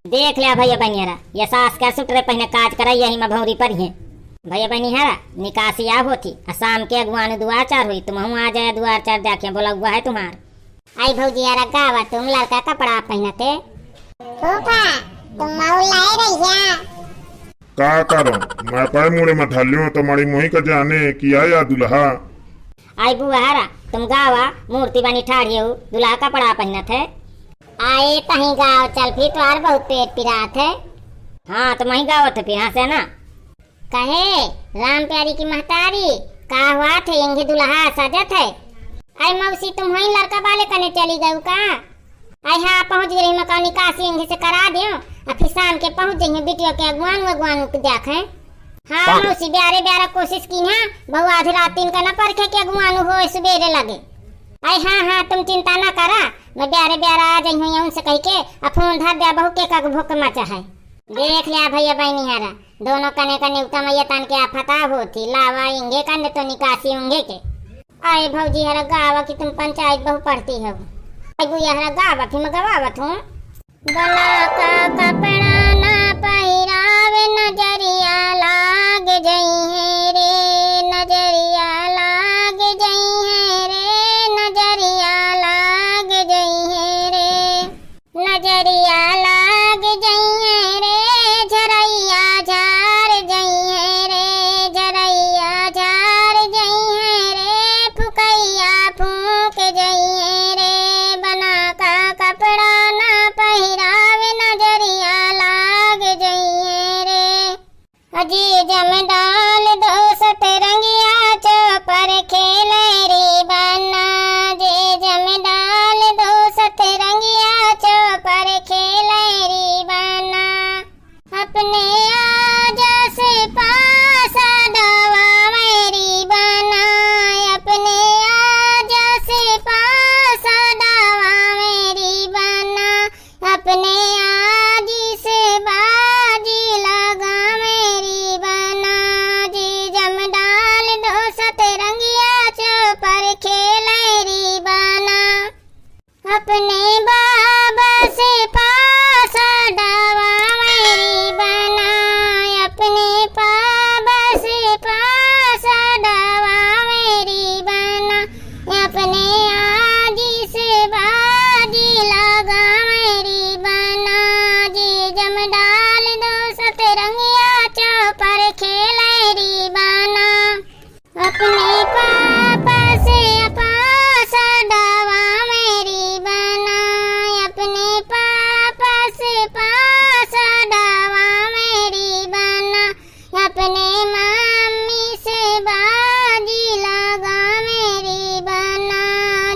देख लिया भइया बनियरा, ये सास का सूटर पहिने काज करे, यही में भौरी पर ही। भइया बनियरा, निकासी आ होती, आ शाम के अगुआन दुआर चार हुई, तुमहू आ जाए दुआर चार, देखे बोला हुआ है तुम्हार। आई भौजी यार, गावा तुम लड़का कपड़ा पहिनते। फूफा, तुम मऊ लाए रहिया। का करो, मैं पै मुड़े मथाल्यो तो मड़ी मोही का जाने कि आया दुल्हा। आई बुआरा, तुम गावा, मूर्ति बनी ठाढ़ियो, दुल्हा कपड़ा पहिनत है। आए तहीं गाव चल फिर, तोहार बहुत पेट पिरात है। हाँ, तो मैं गावत है फिर, हाँ से ना। कहे, राम प्यारी की महतारी, का हुआ थे, इंगे दुल्हा सजत है? आई मौसी, तुम होई लड़का वाले कने चली गऊ का? आई हाँ, पहुँच गई मैं, कौनी काशी इंगे से करा दियो, आ फिर शाम के पहुँच जाइए बिटिया के अगुआन, अगुआन के देख है। हाँ मौसी, ब्यारे ब्यारा कोशिश की है, बहु आधी रात तीन का न परखे के अगुआन हो सुबेरे लगे। आई हाँ हाँ, तुम चिंता ना करा, मैं ब्यारे ब्यारा आ जाइए उनसे कह के, आ फोन धर दे, बहू के का भूख मचा है। देख लिया भइया बहनी हरा, दोनों कने का निउता मैया तान के आफता होती, लावा इंगे का न तो निकासी उंगे के। आए भौजी हरा गावा कि तुम पंचायत बहु पढ़ती हो। आई बुआ हरा गावा, फिर मैं गवावत हूँ। बला का कपड़ा ना पहिरावे, नजरिया लाग जइहे रे, नजरिया लाग जइहे रे, नजरिया लाग जइहे रे। नजरिया लाग जइहे रे, झरइया झार जइहे रे, झरइया झार जइहे रे, फुकइया फूक जइहे रे। बना का कपड़ा ना पहिरावे, नजरिया लाग जइहे रे। अजी जम डाल दो सतरंगिया, चौपर खेले री बना। जे जम डाल दो सतरंगिया, चौपर खेले री बना। अपने आज से पास दवा मेरी बना, अपने आज से पास दवा मेरी बना। अपने आज से बाजी लगा मेरी बना, जी जम डाल दो सतरंगिया, चौपर खेले री बना। अपने बाबा से पास दवा मेरी बना, अपने बाबा से पास दवा मेरी बना। अपने आज से बाजी लगा मेरी बना, जी जम डाल दो सतरंगिया, चौपर खेले री बना। अपने पापा से पास दवा मेरी बना, अपने पापा से पास दवा मेरी बना। अपने मम्मी से बाजी लगा मेरी बना,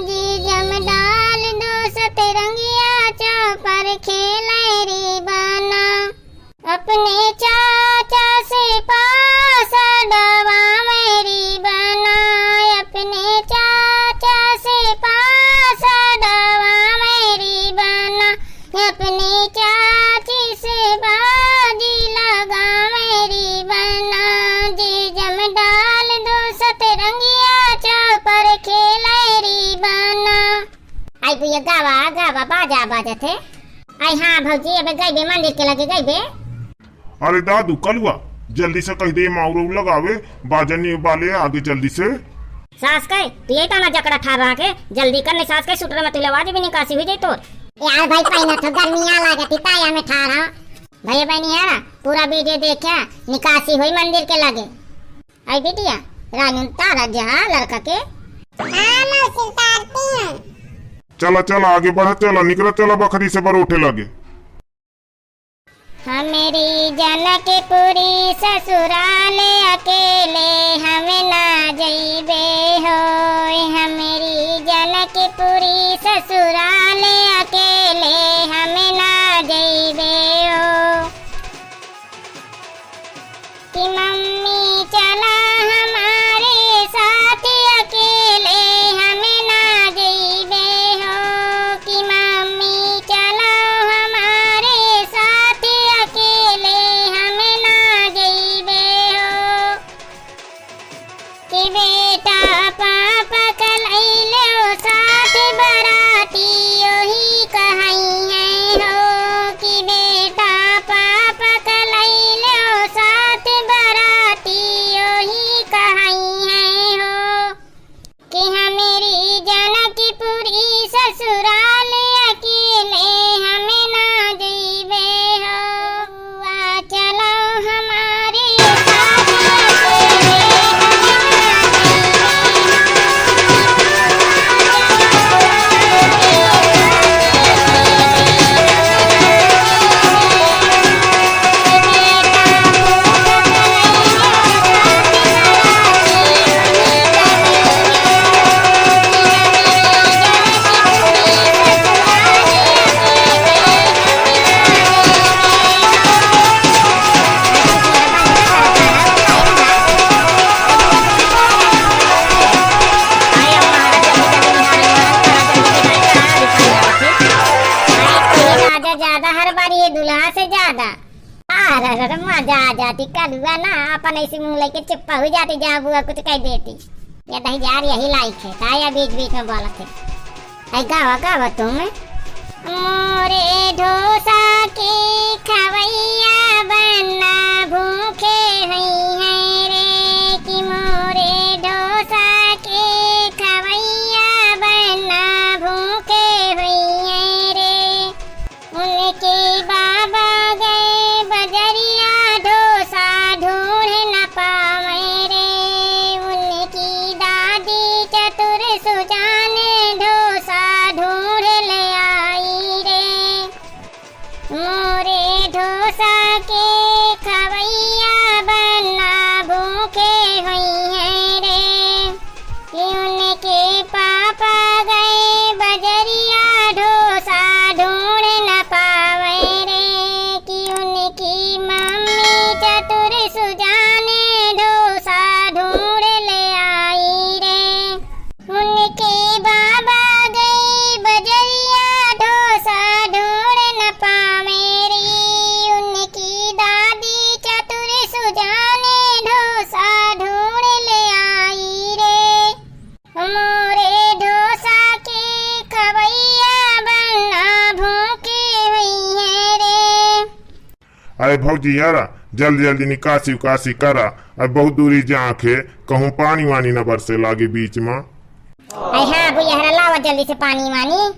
जी जम डाल दो सतरंगिया, चौपर खेले री बना। अपने चाचा से पास दवा मेरी बना, अपने चाचा से पास दवा मेरी बना। अपने चाची से बाजी लगा मेरी बना, जी जम डाल दो सतरंगिया, चौपर खेले री बना। आई बुआ गावा, गावा, बाजा बाजत है। आई हाँ भौजी, अबे गइबे मंदिर के लगे गइबे। अरे दादू, कलुआ, जल्दी से कह दे, माउरो लगावे, बाजन वाले आगे जल्दी से। सास कहे, तू यही ताना जकड़ा ठार रहा के, जल्दी कर, नहीं सास कहे, सूटर में तुले आवाज भी निकासी हुई जाई तोर। यार भाई, पहिना तो गर्मिया लागत ही, ताया में ठार हाँ। भैया बहनी है ना, पूरा वीडियो देखा, निकासी हुई मंदिर के लगे। आई बिटिया, रानी तारा जहाँ लड़का के। हाँ मौसी, उतारती हैं। चला, चला, आगे बढ़ा, चला, निकला, चला, बखरी से बरोठे लगे। हमरी जनकपुरी ससुराल अकेले हम ना जइबे होय, हमरी जनकपुरी ससुराल अकेले हम ना जइबे हो। कि मम्मी चला हमारे साथ, अकेले हम ना जइबे हो। कि मम्मी चला हमारे साथ, अकेले हम ना जइबे हो। कि बेटा पापा कलैलो साथ बराती ओही कहइहैं हो। कि बेटा पापा कलैलो साथ बराती ओही कहइहैं हो। कि हमरी जनकपुरी ससुराल अकेले हम ना जइबे हो। आ चलो हमारे साथ अकेले हम ना जइबे हो। राजा ज्यादा हर बारी ये दुल्हा से ज्यादा। अरे, अरे, अरे, मजा आ जाती, कलुआ ना, अपन ऐसी मुँह लेके चुप्पा हुई जाती, जहाँ बुआ कुछ कह देती। ये दही जार यही लायक है, का या बीच बीच में बोलत है। ऐ गावा, गावा तुम। मोरे ढोसा के खवैया बन्ना भूखे हुइहैं रे, कि मोरे ढोसा के खवैया बन्ना भूखे हुइहैं रे। उनके बाबा गए बजरिया ढोसा ढूँढ़ न पावैं रे। उनकी दादी चतुर सुजान ढोसा ढूँढ़ ले आई रे। मोरे ढोसा के खवैया बन्ना भूखे हुइहैं रे। कि उनके पापा गए बजरिया ढोसा ढूँढ़ न पावैं रे। कि उनकी मम्मी चतुर सुजान ढोसा ढूँढ़ ले आई रे। उनके बाबा गए बजरिया ढोसा ढूँढ़ न पावैं रे। उनकी दादी चतुर सुजान ढोसा ढूँढ़ ले आई रे। मोरे ढोसा के खवैया बन्ना भूखे हुइहैं रे। अरे भौजी यारा, जल्दी जल्दी निकासी उकासी करा, अब बहुत दूरी जाके कहूँ पानी वानी न बरसे लागे बीच में। अरे हाँ भैया, हरा लावा जल्दी से पानी वानी।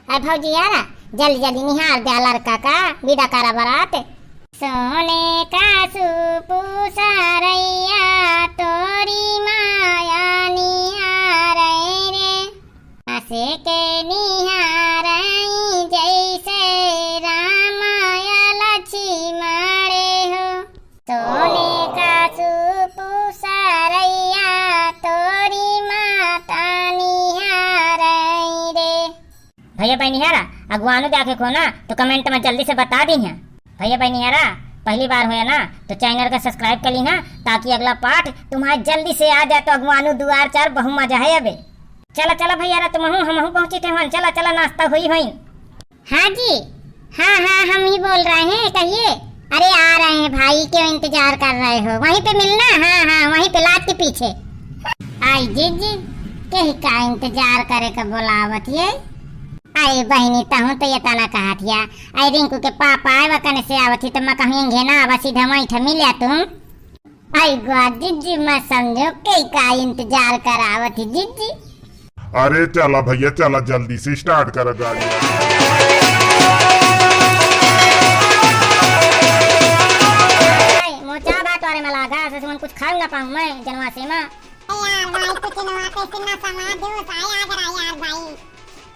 अरे भौजी यारा, जल्दी जल्दी निहार द्या लड़का का, विदा करा बरात। सोने का सूपू सारैया तोरी माया निहारै रे। हँस के निहारै जैसे राम या लक्ष्मण हो। सोने का सूपू सारैया तोरी माता निहारै रे। भैया बहनी हरा, अगुवानु देखे को ना तो comment में जल्दी से बता दीन्हा। भैया बहनी हरा, पहली बार होया ना तो channel का subscribe कर लीन्हा, ताकि अगला part तुम्हारे जल्दी से आ जाए। तो अगुवानु दुआर चार बहु मजा है अबे। चला चला भैया रा, तुमहू हमहू पहुँची थे वहाँ। चला चला, नाश्ता हुई हुई। हाँ जी, हाँ हाँ, हम ही बोल रहे हैं, कहिए। अरे आ रहे हैं भाई, क्यों इंतजार कर रहे हो? वहीं पे मिलना। हाँ हाँ, वहीं पे लात के पीछे। आई जीजी, केही का इंतजार करे का बोलावत ये? अरे बहिनी, तहूँ तो ये तना कहत हिया। अरे रिंकू के पापा आए, वकने से आवत ही, तो मैं कहूँ, "एंगे ना आवा, सीधा वहीं ठा मिल्या तुम।" आई गवा जिज्जी, मैं समझो के का इंतजार करावत ही जिज्जी। अरे चला भैया चला, जल्दी से start कर गाड़ी। आई मोचा बा तोरे में लागा, से सुमन कुछ खाऊ ना पाऊं मैं जनवा से माँ। ए यार भाई, कुछ नवा कैसे ना समा दो, साया आ गया यार भाई।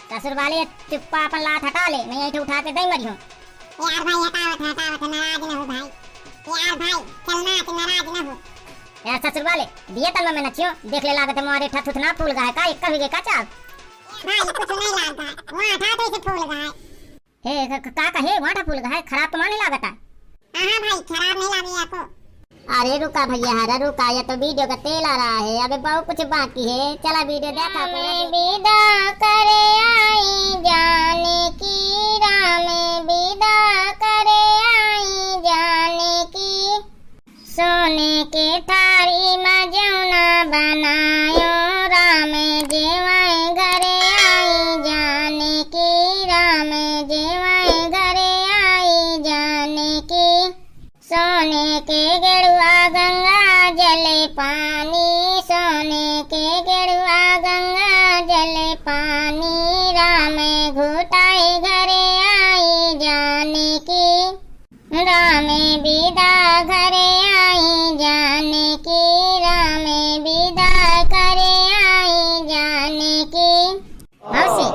ससुर वाले चुप्पा अपन लात हटा ले, नहीं ऐठे उठा के दई मरियो। यार भाई, हटावत, हटावत, नाराज न हो भाई। यार भाई, चलना तो नाराज न हो। यार ससुर वाले, दिए तन में नचियो, देख ले लागत है मोरे ठा थुथना फूल गा है का, एक कभी के का चाल? यार भाई, कुछ नहीं लागत है, वहाँ ठा तो इसे फूल गा है। हे, क-, क-, का कहे, वहाँ ठा फूल गा है, खराब तो माने लागत है। हाँ, हाँ भाई, खराब नहीं लागे आपको। अरे रुका भैया, अरे रुका, ये तो video का तेल आ रहा है, अबे बहुत कुछ बाकी है। चला video देखा करो। राम विदा करे आई जानकी, राम विदा करे आई जानकी। सोने के थारी में जौना बनायो, राम जेवाए घरे आई जानकी, राम जेवाए घरे आई जानकी। सोने के गेरुआ गंगा जल पानी, सोने के गेरुआ गंगा जल पानी, राम घुटाई घरे आई जानकी। राम विदा घरे आई जानकी, राम विदा घरे आई जानकी। मौसी,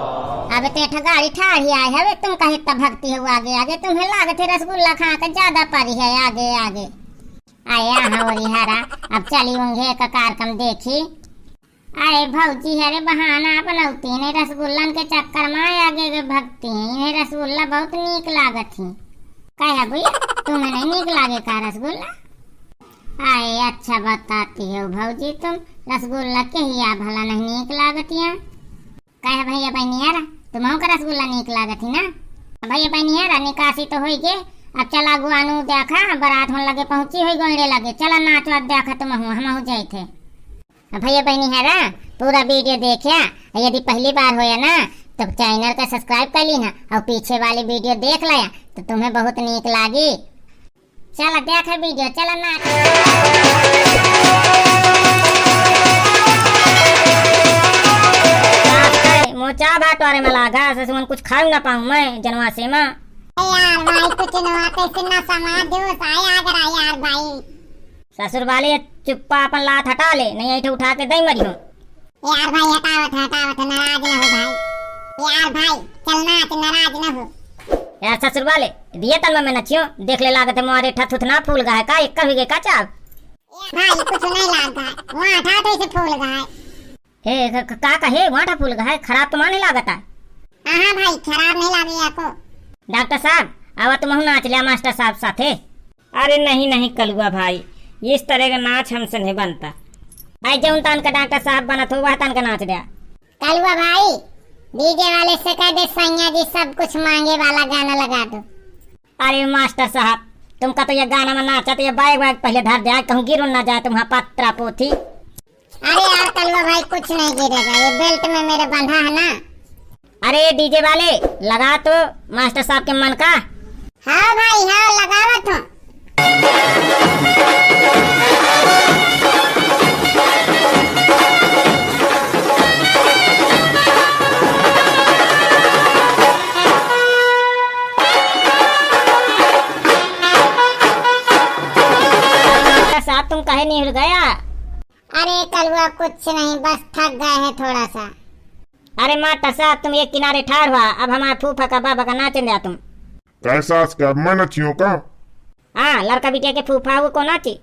अब तो एठा गाड़ी ठाढ़ी आए हवे, तुम कहे इतना भक्ति हो आगे आगे, तुम्हें लागत है रसगुल्ला खा के ज्यादा परी है आगे आगे। आए यहाँ हो रिहारा, अब चली उंघे का कार्यक्रम देखी। आए भौजी, अरे बहाना बनौती ने रसगुल्लन के चक्कर में आए आगे आगे भक्ति हैं, इन्हें रसगुल्ला बहुत नीक लागत ही। कहे भैया, तुम्हें नहीं नीक लागे का रसगुल्ला? आए अच्छा बताती हो भौजी तुम, रसगुल्ला के ही आ भला नहीं नीक लागत यहाँ। कहे भैया बहनियारा, तुमहू का रसगुल्ला नीक लागत ही ना? भैया बहनियारा निकासी तो होई गे, अब चला गुआनू देखा, बारात होन लगे पहुँची होई गोइड़े लगे, चला नाच वाच देखा तुमहू, हमहू जाइत है। अब भैया बहनियारा पूरा video देखा, और यदि पहली बार होया ना तो channel का subscribe कर ली ना, और पीछे वाली video देख लाया तो तुम्हें बहुत नीक लागी। चला देख video, चला नाच। मोचा बा तोरे में लागा, से सुमन कुछ खाऊ ना पाऊं मैं जनवासे में। यार भाई, कुछ नवा कैसे ना समा दो, साया आ गया यार भाई। ससुर वाले चुप्पा अपन लात हटा ले, नहीं ऐठे उठा के दई मरियो। यार भाई, हटावत, हटावत, नाराज न हो भाई। यार भाई, चलना तो नाराज न हो। यार ससुर वाले, दिए तन में नचियो, देख ले लागत है मोरे ठा थुथना फूल गा है का, एक कभी के का चाव? यार भाई, कुछ नहीं लाग गा है, वहाँ ठा तो इसे फूल गा है। हे, क-, क-, का कहे, वहाँ ठा फूल गा है, खराब तो माने लागत है। हाँ, हाँ भाई, खराब नहीं लागे आपको। डॉक्टर साहब, आवा तुमहू नाच लिया मास्टर साहब साथे। अरे नहीं, नहीं कलुआ भाई, इस तरह का नाच हमसे नहीं बनता। आई जौन तान का डॉक्टर साहब बनत हो, वह तान का नाच द्या। कलुआ भाई, DJ वाले से कह दे सैया जी सब कुछ मांगे वाला गाना लगा दो। अरे मास्टर साहब, तुमका तो ये गाना में नाचा तो ये बैग वैग पहले धर द्या, कहूँ गिर उर ना जाए तुम्हारा पत्रा पोथी। अरे यार कलुआ भाई, कुछ नहीं गिरेगा, ये belt में मेरे बंधा है ना। अरे DJ वाले, लगा तो मास्टर साहब के मन का। हाँ भाई, हाँ, लगावत हूँ। मास्टर साहब, तुम काहे निहुर गया? अरे कलुआ, कुछ नहीं, बस थक गए हैं थोड़ा सा। अरे मास्टर साहब, तुम एक किनारे ठाड़ हुआ, अब हमारे फूफा का बाबा का नाचन द्या तुम। कैसा आज का मैं नचियो का? हाँ, लड़का बिटिया के फूफा वो को नाची।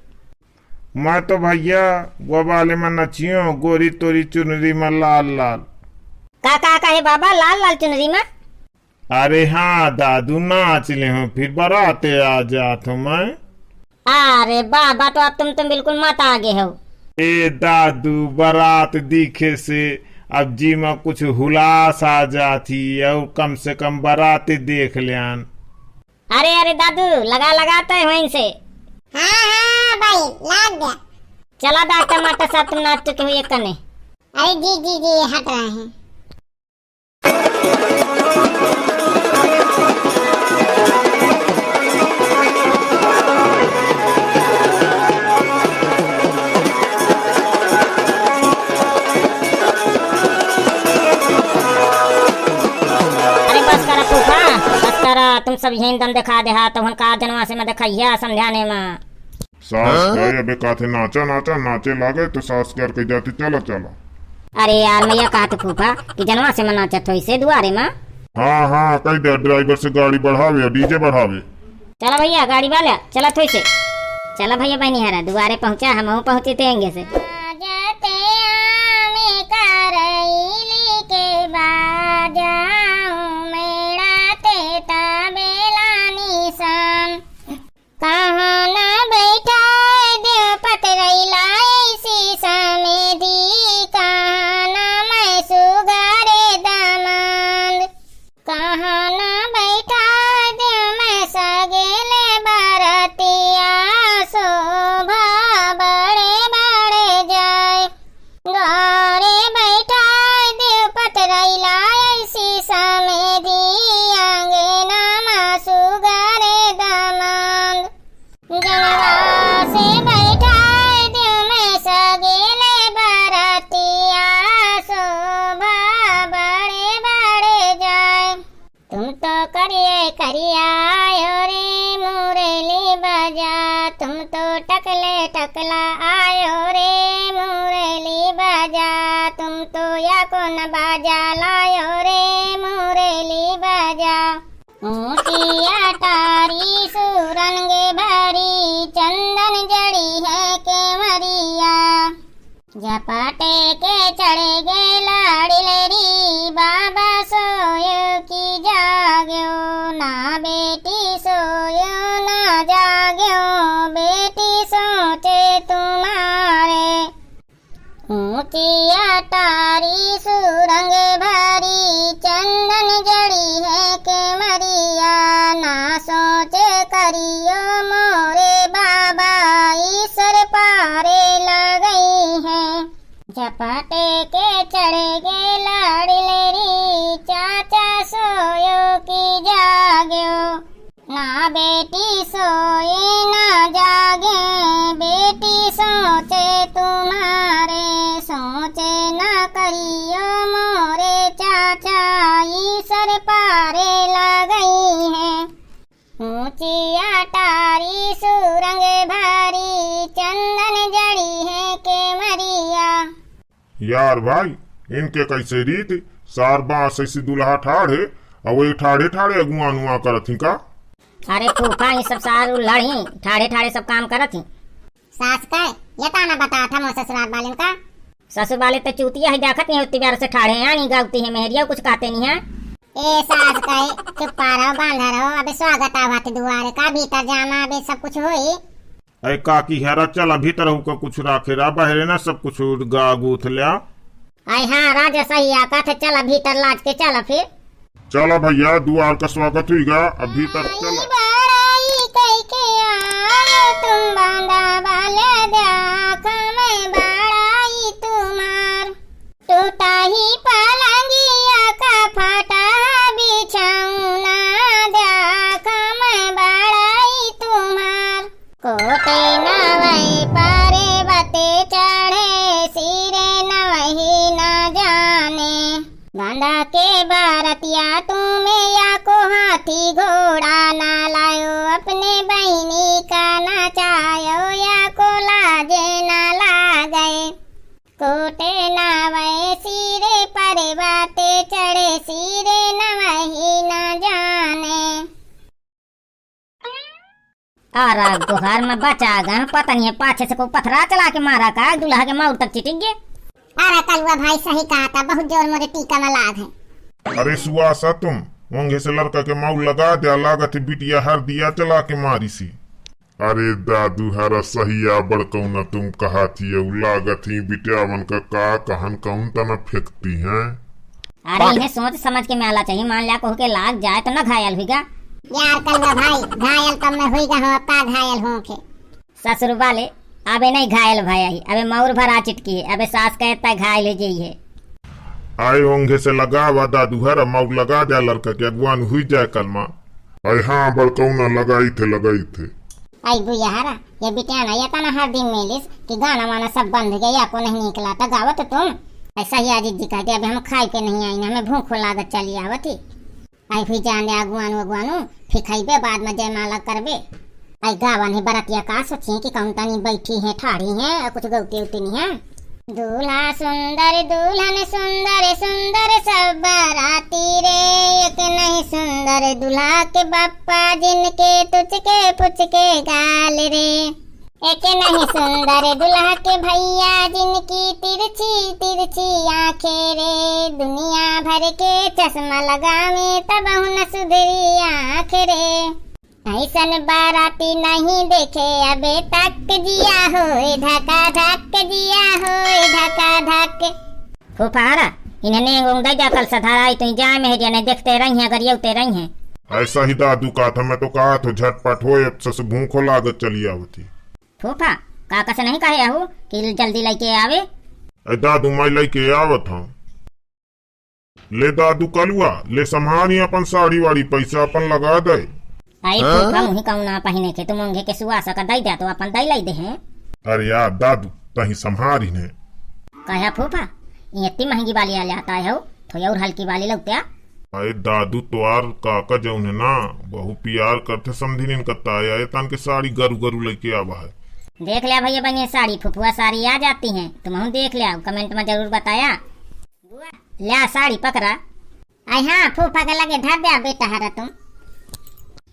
मैं तो भैया वो वाले में नचियो, गोरी तोरी चुनरी में लाल लाल। का, का, का है बाबा, लाल लाल चुनरी में? अरे हाँ दादू, नाच ले हो, फिर बाराते आ जात हो मैं। अरे बाबा, तो अब तुम, तुम बिल्कुल मत आगे हो। ए दादू, बारात दिखे से अब जी में कुछ हुलास आ जात ही, और कम से कम बारात देख ल्यान। अरे, अरे दादू, लगा, लगा तय वहीं से। हाँ, हाँ भाई, लाग गया। चला डॉक्टर मास्टर साहब, तुम नाच चुके हो एक कने। अरे जी, जी, जी, हट रहे हैं। अरे तुम सब यहीं दम देखा देहा, तब हम का जनवा से में देखइया समझाने में। सास हाँ? कहे, "अबे काथे नाचा, नाचा, नाचे लागे," तो सास कर के जाती, "चला, चला।" अरे यार, मैं यह कहत फूफा कि जनवा से में नाचत होइसे दुआरे में। हाँ, हाँ, कह दे ड्राइवर से गाड़ी बढ़ावे, डीजे बढ़ावे। चला भैया, गाड़ी वाला, चलत होइसे। चला भैया, बहनी हरा, दुआरे पहुँचा, हमहूँ पहुँचे तेंगे से। बाजते आमे करैली के बाजाऊं, मेड़ा ते तबेला निशान। कहाँ न बैठाय देव पतरैला ऐसी समेधी, कहाँ न मैं सुगारे दामांद। कहाँ न बैठाय देव मैं सगेले बरतिया, शोभा बड़े बड़े जाय। द्वारे बैठाय देव पतरैला ऐसी समेधी, आंगना मा सुगारे दामांद। जनवा से बैठाय देव मैं सगेले बरतिया, शोभा बड़े बड़े जाय। तुम तो करिए करिया आयो रे मुरली बजा, तुम तो टकले टकला आयो रे मुरली बजा, तुम तो या कौन बाजा लायो रे मुरली बजा। ऊंची अटारी सुरंग भरी, चंदन जड़ी है केवरिया। झपटे के चढ़ गे लाड़िल री, बाबा सोयो की जाग्यो, ना बेटी सोयो ना जाग्यो, बेटी सोचे तुम्हारे। ऊंची अटारी सुरंग भरी, चंदन जड़ी है केवरिया, ना सोचे करियो मोरे बाबा, ईसर पारे लगई है। झपटे के चढ़ गे लाड़िल री, चाचा सोयो की जाग्यो। ना बेटी सोए ना जागे, बेटी सोचे तुम्हारे, सोचे ना करियो मोरे चाचा, ईसर पारे लगई है। ऊंची अटारी सुरंग भरी, चंदन जड़ी है केवरिया। यार भाई, इनके कैसे रीत, सार बांस ऐसी दुल्हा ठाढ़े, और वही ठाढ़े ठाढ़े अगुआ नुआ करत ही का? अरे फूफा, ई सब सार उल्हड़ ही, ठाढ़े ठाढ़े सब काम करत ही। सास कहे, ये ताना बतात हम ससुराल वालेन का? ससुर वाले तो चूतिया ही, देखत नहीं होती प्यार से ठाढ़े, यानी गावती है मेहरिया, कुछ कहते नहीं है। ए सास कहे, चुप्पा रहो, बांधा रहो, अबे स्वागत आवत दुआरे का, भीतर जाना, अबे सब कुछ होई। ऐ काकी हेरा, चला भीतर हूँ का कुछ राखे रहा, बहरे ना सब कुछ गा गूथ ल्या। ऐ हाँ राजा, सही आका थे, चला भीतर लाज के चला फिर। चला भैया, दुआर का स्वागत हुई गा, अब भीतर आई चला। बड़ाई कई के आयो तुम बांधा वाले, देखा मैं बड़ाई तुम्हार। टूटा ही पलंगिया का फटा बिछौना, देखा मैं बड़ाई तुम्हार। कोटे नवै पर्वते चढ़े, सिरे नवही न जाने। गांधा के बारतिया तुम्हें या को हाथी घोड़ा ना लायो, अपने बहिनी का नचायो या को लाजे ना लागे। कोटे नवै सिरे पर्वते चढ़े, सिरे नवही न जाने। अरे गोहर में बचा गए, पता नहीं है पाछे से कोई पथरा चला के मारा का, दुल्हा के मौर तक चिटिक गए। अरे कलुआ भाई सही कहा था, बहुत जोर मोरे टीका में लाग है। अरे सुआसा तुम, वंगे से लड़का के मौर लगा दिया, लागत है बिटिया हर दिया चला के मारी सी। अरे दादू हरा सहिया बड़कौना तुम कहा थी, अउ लागत ही बिटियावन का, का कहन कौन तना फेंकती हैं। अरे, इन्हें सोच समझ के में आला चाहिए। मान लिया, कहू के लाग जाए तो न घायल हुईगा। यार कलुआ भाई, घायल तो मैं हुईगा हूँ, अब का घायल हूँ के? ससुर वाले, अबे नहीं घायल भया ही, अबे मौर भरा चिटकी है, अबे सास कहे तय घायल हो जाई है। आए ओंघे से लगावा दादू हरा, मौर लगा दे लड़का के अगुवान हुई जाए कलमा। आए हाँ, बड़कौना लगाई थे, लगाई थे। आई बुआ हरा, ये बिटिया ना ये तना हर दिन मिलिस कि गाना वाना सब बंद हो गया, या को नहीं निकला, तो गावत तुम। ऐसा ही आजीत जी कहते, "अबे हम खाई के नहीं आई ना, हमें भूख लागत चली आवत ही।" आई हुई जान दे अगुआनू, अगुआनू, फिर खइबे बाद में जयमाला करबे। आई गावन है बरतिया का सोचिए कि कौन तनी बैठी है, ठाढ़ी है, और कुछ गौती उती नहीं है। दूल्हा सुंदर, दुल्हन सुंदर, सुंदर सब बाराती रे। एक नहीं सुंदर दुल्हा के बप्पा, जिनके तुचके पुचके गाल रे। एक नहीं सुंदर दुल्हा के भैया, जिनकी तिरछी तिरछी आंखें रे। दुनिया भर के चश्मा लगावे तबहु न सुधरी आंख रे। ऐसन बाराती नहीं देखे अबे तक, जिया होए धका धक, जिया होए धका धक। फूफा हरा, इन्हें नेंग उंग दे जा, कल सधारा आई तो जाए में है, जने देखते रही हैं, गरियौते रही हैं। ऐसा ही दादू कहा था, मैं तो कहा था झटपट होए, अब से भूखो लागत चली आवती। फूफा, काका से नहीं कहे आहू कि जल्दी लेके आवे? ए दादू, मैं लेके आवत हूँ। ले दादू कलुआ, ले संभारी अपन साड़ी वाड़ी, पैसा अपन लगा दे। आई हाँ? फूफा, मुही कौन ना पहिने के, तुम ओंघे के सुआ सका दई दे तो अपन दई लाई दे हैं। अरे यार दादू, तही संभारी ने। कहे फूफा, ये इतनी महंगी वाली आ जाता है हो, थोड़ी और हल्की वाली लौत्या। अरे दादू, तोहार काका जौन है ना, बहु प्यार करते समझी नहीं करता है, ये तान के साड़ी गरु गरु लेके आवा है। देख लिया भैया बनिए साड़ी, फुफुआ साड़ी आ जाती हैं, तुम हम देख लिया, comment में जरूर बताया। बुआ, ल्या साड़ी पकड़ा। आई हाँ, फूफा के लगे धर दे बेटा हरा तुम।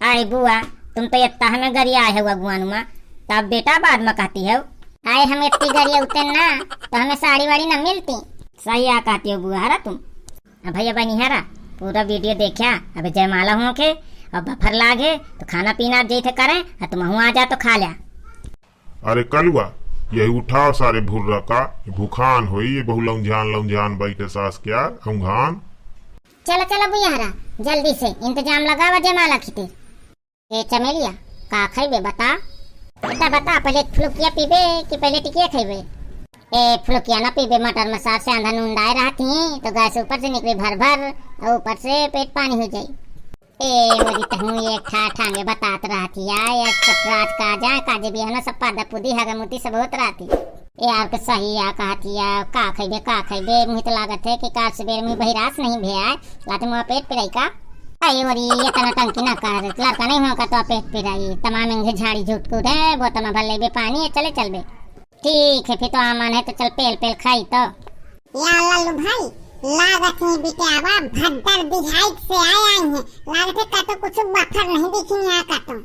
आई बुआ, तुम तो इतना हमें गरिया है हुआ गुआनुमा, तब बेटा बाद में कहती हो। आई हम इतनी गरिया उतन ना, तो हमें साड़ी वाड़ी ना मिलती। सही आ कहती हो बुआ हरा तुम। अब भैया बनी हरा, पूरा video देखा, अबे जयमाला होके और बफर लागे, तो खाना पीना आप जैसे करें, और तुम हुआ आ जा तो खा लिया। अरे कलुआ, यही उठाओ सारे भुर्रा का, ये भुखान होई, ये बहु लौंझान लौंझान बैठे सास क्या, औंघान। चलो, चलो बुआ हरा, जल्दी से इंतजाम लगावा जयमाला खिते। ए चमेलिया, का खइबे बता? बेटा बता, पहले फुलुकिया पीबे कि पहले टिकिया खइबे? ए फुलुकिया ना पीबे, मटर मसार से आंधा नून डाए रहती हैं, तो गैस ऊपर से निकले भर भर, और ऊपर से पेट पानी हो जाई। ए मोरी तहूँ एक ठा ठांगे बतात रहती है, ये सब रात का जाए, काजे भी है ना, सब पादा पुदी, हगा मुती सब होत रहती। ए यार के सही आ कहती है, का खइबे, का खइबे, मुझे तो लागत है कि काल सुबेर में बहिरास नहीं भे आए, लाते मुआ पेट पिराई का? अरे ओरी, ये तना टंकी ना कर, लड़का नहीं होगा तो पेट पिराई, तमाम इंगे झाड़ी झूठ कूदे, बोतल में भर लेबे पानी, चले चलबे। ठीक है, फिर तो आमान है तो चल पेल पेल खाई तो। या लालू भाई, लागत है बिटियावा भद्दर बिहाई से आए आई हैं, लागत है का तो कुछ बफर नहीं दिखी यहाँ का तो।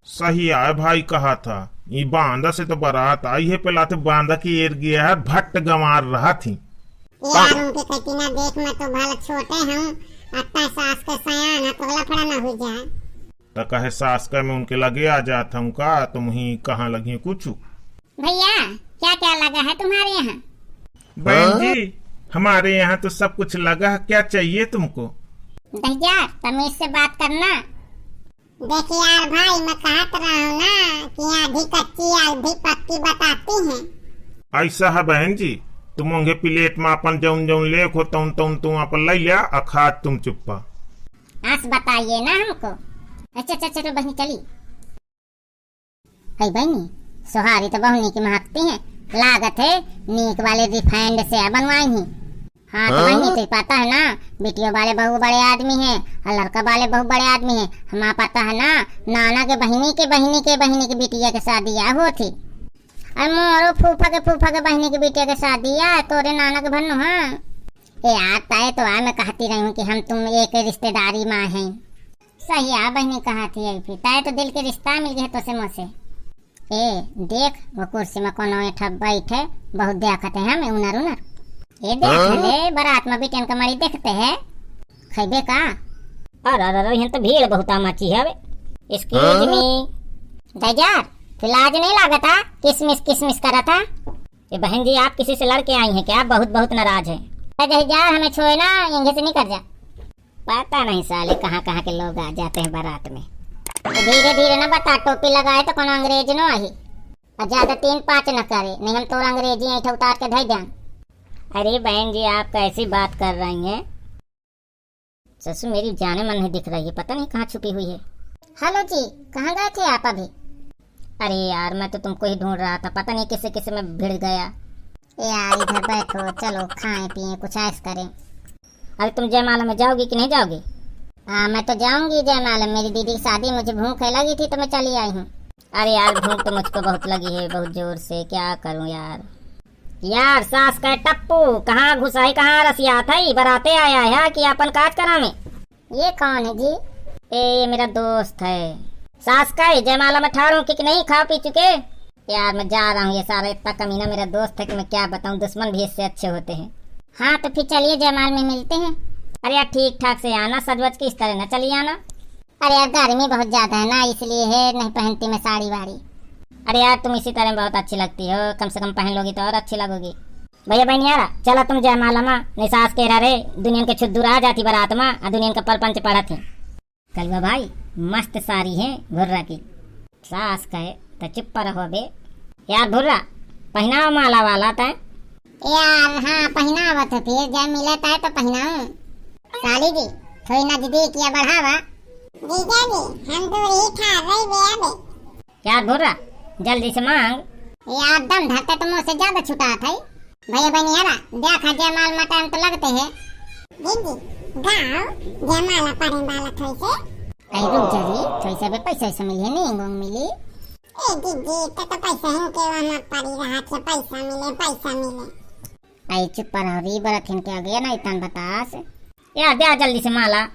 सही आए भाई कहा था, ई बांदा से तो बारात आई है, पहला तो बांदा की एर गया है, भट्ट गंवार रहा थी। यार उनके कटिना देख मैं तो भला छोटे हूँ, अत्ता सास के सयान है, तो लफड़ा ना हो जाए। त कहे सास का मैं उनके लगे आ जात हूँ का, तुम ही कहाँ लगी कुछ? भैया, क्या क्या लगा है तुम्हारे यहाँ? बहन हाँ? जी, हमारे यहाँ तो सब कुछ लगा है, क्या चाहिए तुमको? दहिया, तमीज से बात करना। देख यार भाई, मैं कहत रहा हूँ ना कि आधी कच्ची आधी पक्की बताती हैं। ऐसा है बहन जी, तुम उनके प्लेट में अपन जौन जौन लेख हो तौन तौन तुम अपन ले लिया, अखात तुम चुप्पा। आस बताइए ना हमको। अच्छा, अच्छा, चलो बहनी चली। है बहनी, सोहारी तो बहु नीक महकती हैं, लागत है नीक वाले refined से बनवाई ही। हाँ, तो हाँ? बहनी, तो पता है ना, बिटिया वाले बहु बड़े आदमी हैं और लड़का वाले बहु बड़े आदमी हैं। हमारा पता है ना, नाना के बहनी के बहनी के बहनी के बिटिया के शादी या होती। और मोरो फूफा के फूफा के बहनी के बिटिया के शादी या तोरे नाना के भन्नू, हाँ। ए यार, तय तो आ, मैं कहती रही हूँ कि हम तुम एक रिश्तेदारी माँ हैं। सही आ बहनी कहत ही है, फिर तय तो दिल के रिश्ता मिल गए तो से मोसे। ए, देख, वो कुर्सी में कोनो ऐठा बैठे, बहुत देखत है हम उनर उनर। ए, देख हाँ? ले, बारात में बिटियन का मड़ी देखते हैं, खैबे का? अरे, अरे, अरे, यहाँ तो भीड़ बहुत आमाची है। अबे, excuse हाँ? Me। दहिजार, फिर लाज नहीं लागता, किसमिस, किसमिस करता। ये बहन जी, आप किसी से लड़ के आई हैं क्या? बहुत, बहुत नाराज हैं। दहिजार, हमें छोए ना, यहीं से निकल जा। पता नहीं साले कहाँ कहाँ के लोग आ जाते हैं बारात में। तो धीरे धीरे ना बता, टोपी लगाए तो कोनो अंग्रेज नो आही। और ज्यादा तीन पाँच न करे, नहीं हम तोर अंग्रेजी ऐठा उतार के धई दें। अरे बहन जी, आप कैसी बात कर रही हैं? ससुर, मेरी जाने मन नहीं दिख रही है, पता नहीं कहाँ छुपी हुई है। हेलो जी, कहाँ गए थे आप अभी? अरे यार, मैं तो तुमको ही ढूंढ रहा था, पता नहीं किससे किससे मैं भिड़ गया। यार, इधर बैठो, चलो खाएं पिएं, कुछ ऐश करें। अरे, तुम जयमाला में जाओगी कि नहीं जाओगी? हाँ, मैं तो जाऊंगी जयमाला, मेरी दीदी की शादी, मुझे भूख है लगी थी तो मैं चली आई हूँ। अरे यार, भूख तो मुझको बहुत लगी है, बहुत जोर से, क्या करूँ यार। यार, सास कहे, "टप्पू, कहाँ घुसा है, कहाँ रसियात है, बराते आया है कि अपन काज करावे?" "ये कौन है जी?" "ए, ये मेरा दोस्त है।" सास कहे, "जयमाला में ठाड़ हूँ कि नहीं, खा पी चुके?" यार, मैं जा रहा हूँ, ये सारा इतना कमीना मेरा दोस्त है कि मैं क्या बताऊँ, दुश्मन भी इससे अच्छे होते हैं। हाँ, तो फिर चलिए, जयमाल में मिलते हैं। अरे यार, ठीक ठाक से आना, सजवज के इस तरह ना चली आना। अरे यार, गर्मी बहुत ज्यादा है ना, इसलिए है नहीं पहनती मैं साड़ी वाड़ी। अरे यार, तुम इसी तरह बहुत अच्छी लगती हो, कम से कम पहन लोगी तो और अच्छी लगोगी। भैया बहनियारा, चला तुम जयमाला मा, नहीं सास के रहे, दुनियन के छुद्दू रहा जाती बरात मा, आ दुनियन का परपंच पढ़त है। कलुआ भाई, मस्त साड़ी है भुर्रा की। सास कहे, "त चुप पर रहो बे।" यार भुर्रा, पहिनाव माला वाला तय। यार, हाँ, पहिनावत है, फिर जब मिले तय तो पहिनाऊं। साली जी, थोड़ी नजदीक या बढ़ावा। जीजा जी, हम दूर ही ठाड़ रही बे अबे। यार भुर्रा, जल्दी से मांग। यार, दम धरते तो मुंह से ज्यादा छुटात है। भैया बहनियारा, देखा जयमाल मा टाइम तो लगते है। दीदी, गाओ, जयमाला पड़े वाला थोई से। ऐ रुक जा रे, थोई से बे पैसा वैसा मिली है, नहीं गोंग मिली। ए दीदी, तो, तो पैसा हिनके वहाँ पड़ी रहा थे, पैसा मिले, पैसा मिले। ऐ चुप पर रहो रे, बरत हिनके आगे ना इतन बतास। यार, दे जल्दी से माला।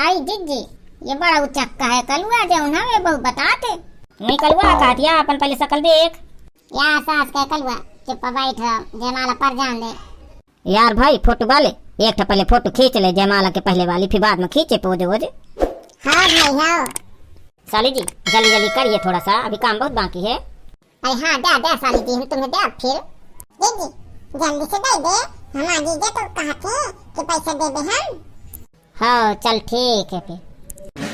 आई जिज्जी, ये बड़ा उचक्का है कलुआ, जे उन्हें ये बहुत बताते। नहीं कलुआ, कहतिया अपन पहले शकल देख। या सास के कलुआ, चुप बैठ, जयमाला पर जान दे। यार भाई, फोटो वाले, एक ठो पहले फोटो खींच ले जयमाला के पहले वाली, फिर बाद में खींचे पोज वोज। हाँ भाई, हाँ। साली जी, जल्दी जल्दी करिए थोड़ा सा, अभी काम बहुत बाकी है। अरे हाँ, दे, दे साली जी, हम तुम्हें दे फिर। दीदी, जल्दी से दे दे, हमार जीजा तो कहत हैं कि पैसा दे दे हम। हाँ, चल ठीक है फिर।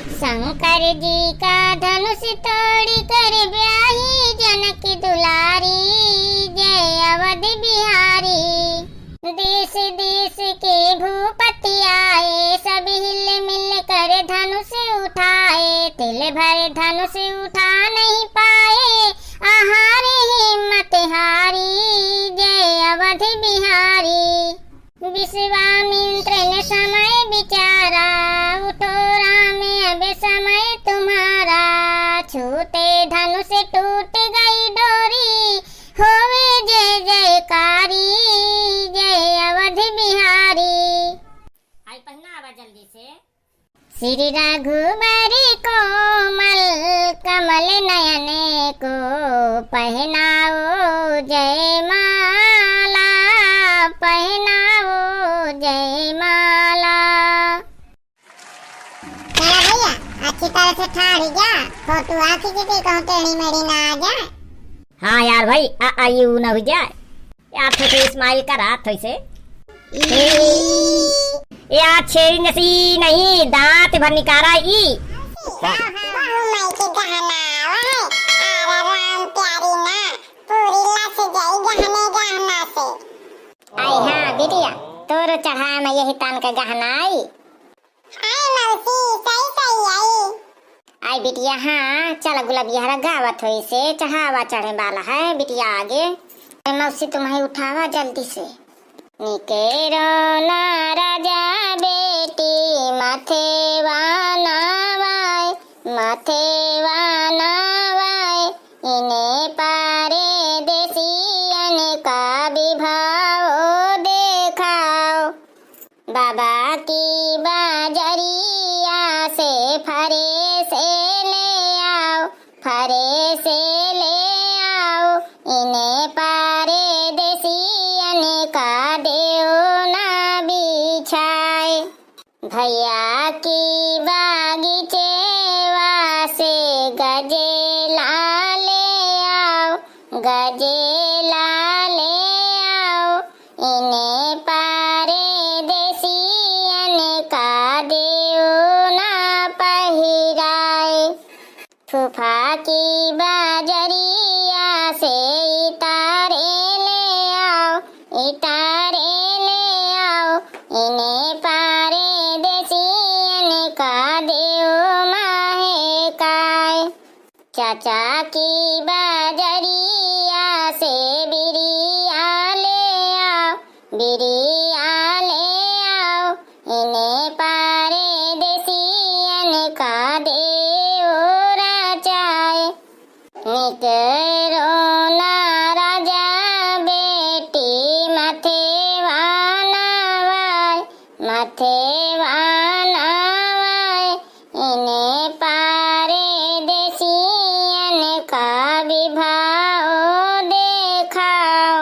शंकर जी का धनुष तोड़ी कर ब्याही जनक दुलारी, जय अवध बिहारी। देश देश के भूपति आए, सब हिल मिल कर धनुष उठाए, तिल भर धनुष उठा नहीं पाए, अहार हिम्मत हारी, जय अवध बिहारी। विश्वामित्र ने समय विचारा, उठो राम अब समय तुम्हारा, छूटे धनुष टूट गई डोरी, होवे जय जयकारी, जय अवध बिहारी। आई पहनावा जल्दी से। श्री रघुबर कोमल कमल नयन को, पहनाओ जयमाला, पहनाओ जयमाला। चला भैया, अच्छी तरह से ठाड़ जा, फोटो आखी जी कहूँ टेढ़ी मेढ़ी ना आ जाए। हाँ यार भाई, आ, आ, यू ना हो जाए। यार, थोड़ी smile करा, थोड़ी से। ई। यार, छेरी नसी नहीं, दांत भर निकारा ई। बहू माई के गहना आवा है, आवा राम प्यारी ना, पूरी लस जाई गहने गहना से। आई हाँ, बिटिया, तोरो चढ़ाए में यही तान के गहना आई। आई मौसी, सही सही आई। आई बिटिया, हाँ, चल गुलबिया हरा गावत होई से, चढ़ावा चढ़े वाला है बिटिया आगे। ए मौसी, तुम्हें उठावा जल्दी से। निकेरो ना राजा बेटी, माथे वाना वाय, माथे वाना वाय, इने पारे देसियन का विभाव देखाओ। बाबा की बाजरिया से फरे से ले आओ, फरे से ले आओ, इन्हें परदेसियन का देओ ना बिछाए। भैया की बागीचेवा से गजेला ले आओ, गजेला ले आओ, इन्हें परदेसियन का देओ ना पहिराए। फूफा की बाजरिया से इतारे ले आओ, इतारे ले आओ, इन्हें परदेसियन का देओ महकाए। चाचा की बाजरिया से बिरिया ले आओ, बिरिया ले आओ, इन्हें परदेसियन मथे वानवाए इने पारे देसियन का विभाओ देखाओ।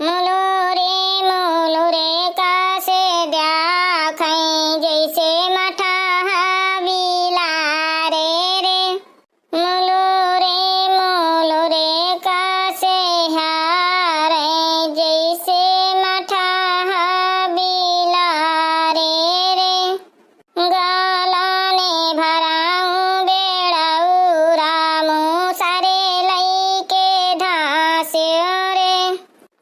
मुलुरे मुलुरे कासे द्याखैं जैसे मठाहा बिलारे रे। मुलुरे मुलुरे कासे हारे जैसे मठाहा बिलारे रे। गालाने भराऊं बेड़ाऊ रामू सरे लैके धास्यो रे।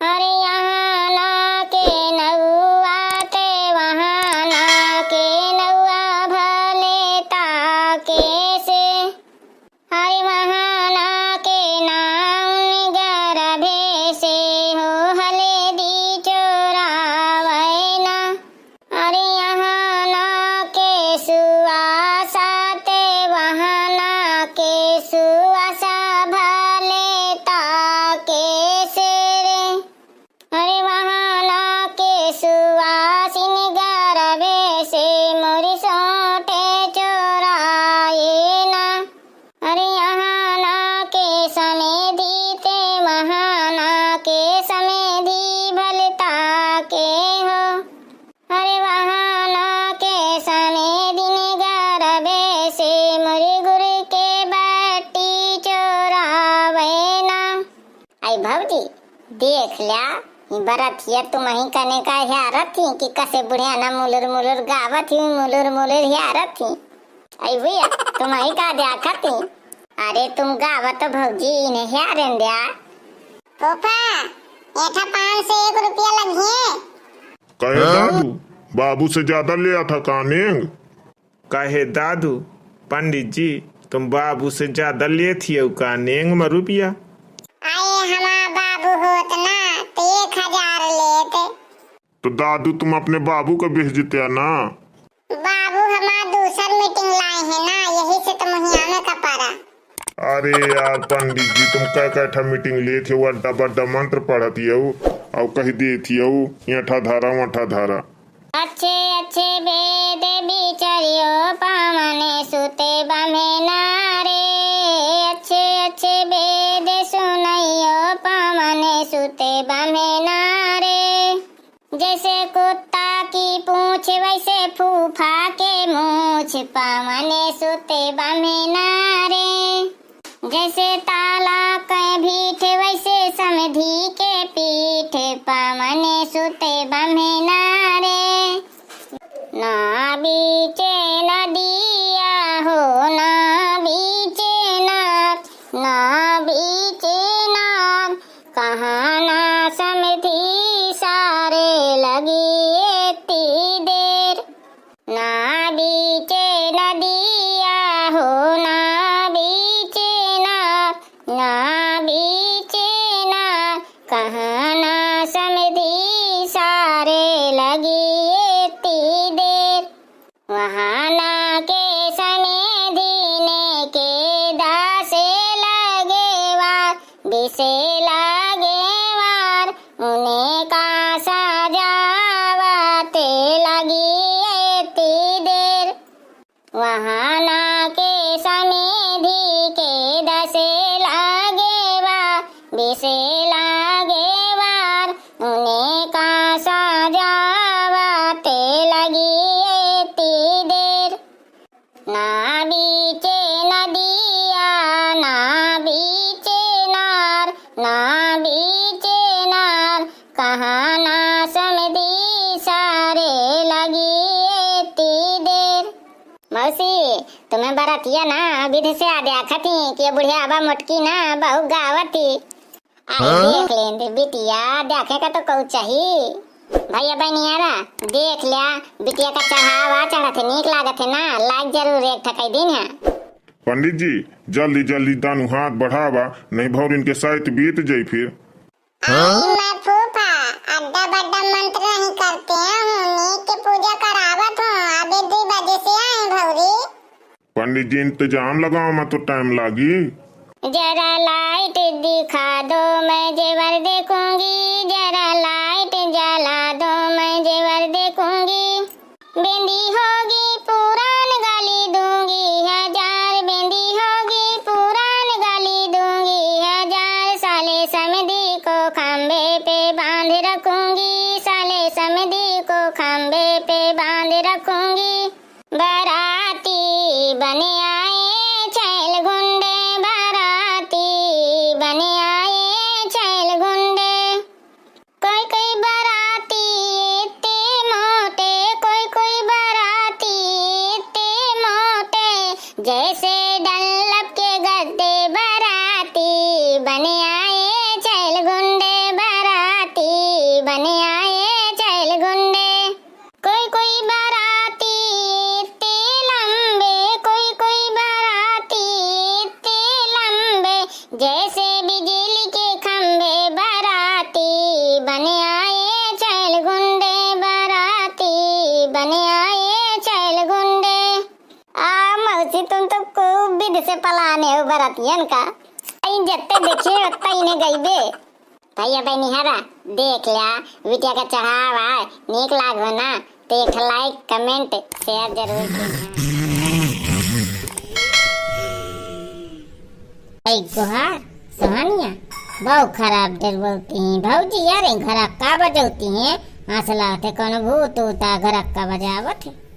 अरे यहाँ ना के नौआ ते वहाँ ना के नौआ भले ताके से। अरे वहाँ ना के नाउन गरभे से हो हले दी चोरावै ना। अरे यहाँ ना के सुआसा ते वहाँ ना के सुआसा भले ताके से रे। अरे वहाँ ना के सुआसिन गरबे से मोरी सोटे चोराए ना। अरे यहाँ ना के समेधी ते वहाँ ना के समेधी भलता के हो। अरे वहाँ ना के समेधिन गरबे से मोरी गुर के बट्टी चोरावे ना। आई भौजी, देख ल्या, ई बरतिया तुमही कने का ह्यारत ही कि कसे बुढ़िया ना मुलुर मुलुर गावत ही, मुलुर मुलुर ह्यारत ही। आई भैया, तुमही का द्याखत ही? अरे तुम गावत तो भौजी इन्हें ह्यारेन द्या। फूफा, एठा पाँच सौ एक रुपया लगिए। कहे हाँ? दादू, बाबू से ज्यादा लिया था का नेंग? कहे दादू, पंडित जी, तुम बाबू से ज्यादा लेत हियौ का नेंग म रुपया? आए हमार बाबू होत ना, तो एक हजार लेत। तो दादू, तुम अपने बाबू का भेजत्या ना। बाबू हमार दूसर meeting लाए हैं ना, यही से तो मुहिया में कपारा। अरे यार पंडित जी, तुम कै कै ठा meeting लेत हियौ, अड्डा बड्डा मंत्र पढ़त हियौ, अउ कहि देत हियौ, एठा धरा, ओठा धरा। अच्छे अच्छे वेद बिचरियो पावन सुत बम्हे नारे। अच्छे अच्छे वेद सुनइयो पावन सुत बम्हे नारे। जैसे कुत्ता की पूँछ वैसे फूफा के मूछ पावन सुत बम्हे नारे। जैसे ताला कै भीठ वैसे समधी के पीठ पावन सुत बम्हे नारे। ना बीचे नदिया हो ना बीचे नार, ना बीचे नार, कहाँ ना समधी सारे लगी एती देर। ना बीचे नदिया हो ना बीचे नार, ना बीचे नार, कहाँ ना समधी सारे लगी एती देर। वहाँ ना के समेधी ने के दासे लगे वार, बिसे लगे वार, उने का सजावते लगी एती देर। वहाँ ना के समेधी के दसे लागे वार, बिसे लागे वार, उने का सजावते लगी एती देर। ना बीचे नदिया, ना बीचे नार, ना बीचे नार, कहाँ ना समधी सारे लगी एती देर। मौसी, तुम्हें बरतिया ना विध से आ देखत ही कि ये बुढ़िया बा मोटकी ना बहुत गावत ही। अरे हाँ? देख लेन दे बिटिया, देखे का तो कहू चाही। भैया बहनियारा, देख लिया, बिटिया का चढ़ावा चढ़त है, नीक लागत है ना, like जरूर एक ठा कई दिन है। पंडित जी, जल्दी जल्दी दानू हाथ बढ़ावा, नहीं भौरिन के साइत बीत जाई फिर। आई मैं फूफा, अड्डा बड्डा मंत्र नहीं करते हूँ, नीक के पूजा करावत हूँ, अभी दो बजे से आए भौरी। पंडित जी इंतजाम लगावा, मैं तो टाइम लागी। जरा लाइट दिखा दो, मैं जेवर देखूंगी, जरा लाइट जला दो, मैं जेवर देखूंगी। बेंदी होगी पुरान गाली दूंगी हजार, बेंदी होगी पुरान गाली दूंगी हजार। साले समधी को खंभे पे बांध रखूंगी, साले समधी को खंभे पे बांध रखूंगी। बाराती बन आए छैल गुंडे, बाराती बन आए छैल गुंडे। कोई कोई बाराती इतने मोटे, कोई कोई बाराती इतने मोटे, जैसे डंलप के गद्दे। बाराती बन आए छैल गुंडे, बाराती बन आए छैल गुंडे। कोई कोई बाराती इतने लंबे, कोई कोई बाराती इतने लंबे, जैसे बिजली के खंभे। बाराती बन आए छैल गुंडे, बाराती बन आए छैल गुंडे। आ मौसी, तुम तो खूब विध से पलाने हो बरातियन का। आई जत्ते देखिए, उत्ता इन्हें गईबे। भैया बहनी हरा, देख लिया, बिटिया का चढ़ावा, नीक लाग हो ना, तो एक like, comment, share जरूर कीजिए। एक गोहार, सोहनिया, बहुत खराब डरवती हैं भौजी, यार, घरक्का बजौती हैं, हंस लागत है, कोनो भूत ऊत आ घरक्का बजावत है।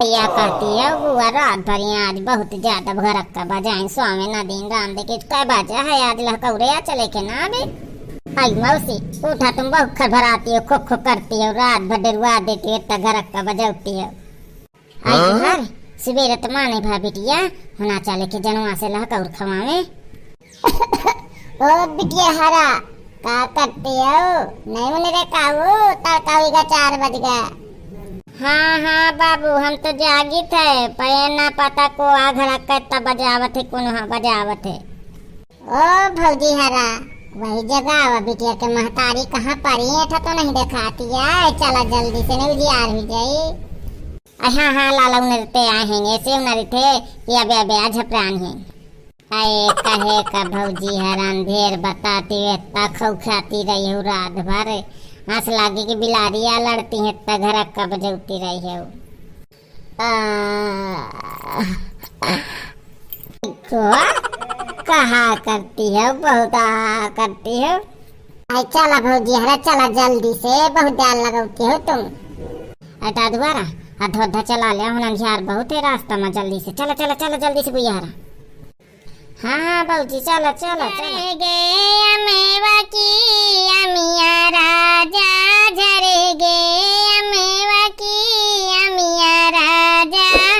भैया कहती है, "बुआ, रात भर यहाँ आज बहुत ज्यादा घरक्का बजाइन, स्वामी नदीन राम देखे, कै बजा है आज, लहकौरे आ चले के ना अबे?" आई मौसी, उठा, तुम बहुत खरभराती हो, खो खो करती हो, रात भर डरवा देती हो, इतना घरक्का बजौती हो। आई हाँ? घर, सुबेरे तो माने भा बिटिया, होना चले के जनवा से लहकौर खवावे। ओ बिटिया हरा, का करती हो? नहीं उन्हें रे काऊ, तड़का हुई का चार बज गया। हाँ, हाँ बाबू, हम तो जागित है, पर ये ना पता को आ घरा कितना बजावत है, कौन हाँ बजावत है। ओ भौजी हरा, वही जगह आवा बिटिया के महतारी कहाँ परी है, था तो नहीं देखाती है, चला जल्दी से नहीं उजियार हुई जाई। अ, हाँ, हाँ, लाला उनरते आए हैं, ऐसे उनरते कि अबे, अबे, आ झपरान हैं। अये, कहे का भौजी हरान ढेर बताती है, ता खौखाती रही हो रात भर। हंस लागे कि बिलारिया लड़ती है, ता घरक्का बजौती रही हो। आ, तो कहा करती हो, बहुत आ करती हो। आई चला भौजी हरा, चला जल्दी से, बहुत देर लगौती हो तुम। अटा दुआरा, अधो अधा चला ले, हम अंधियार बहुत है रास्ता में, जल्दी से चला, चला, चला जल्दी से बुआ हरा। हाँ, हाँ, भौजी, चला, चला, चला। झरे गे अमेवा की अमिया राजा, झरे गे अमेवा की अमिया राजा।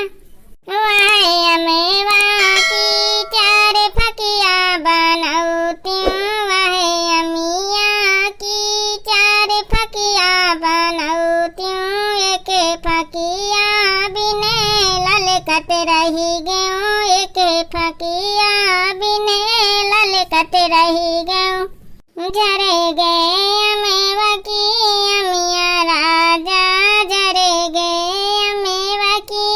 वह अमेवा की चार फकिया बनौती, वह अमिया की चार फकिया बनौती। एक फकिया बिने ललकत रही गयो, एक फकिया बिने ललकत रही गयो। झरे गे अमेवा की अमिया राजा, झरे गे अमेवा की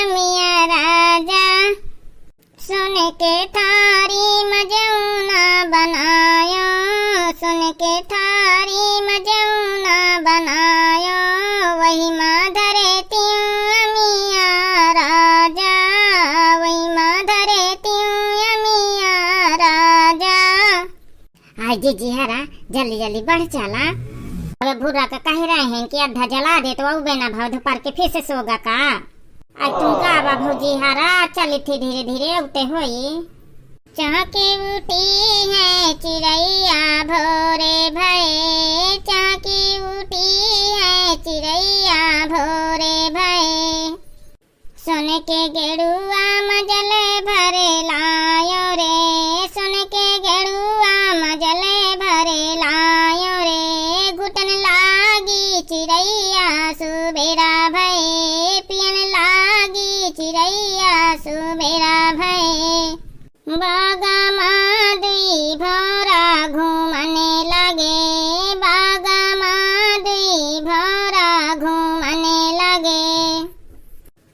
अमिया राजा। सुन के थारी मजौना बनायो, सुन के थारी मजौना बनायो, वही माँ धरे तियो अमिया राजा, वही माँ धरे तियो अमिया राजा। आई जीजी हरा, जल्दी जल्दी बढ़ चला। अबे भूरा का कहे रहे हैं कि अद्धा जला दे तो अउबे ना भव धुपर के फिर से सोगा का। आई तुम का बा भौजी हरा, चली थी धीरे धीरे उते होई। चहकी उठी है चिरैया भोरे भये, चहकी उठी है चिरैया भोरे भये। सोने के गेड़ुआ मजले भरे लायो रे, सोने के गेड़ुआ मजले भरे लायो रे। घुटन लागी चिरैया सुबेरा भये, पियन लागी चिरैया सुबेरा भये। बागा मा दुई भौरा घूमने लगे, बागा मा दुई भौरा घूमने लगे।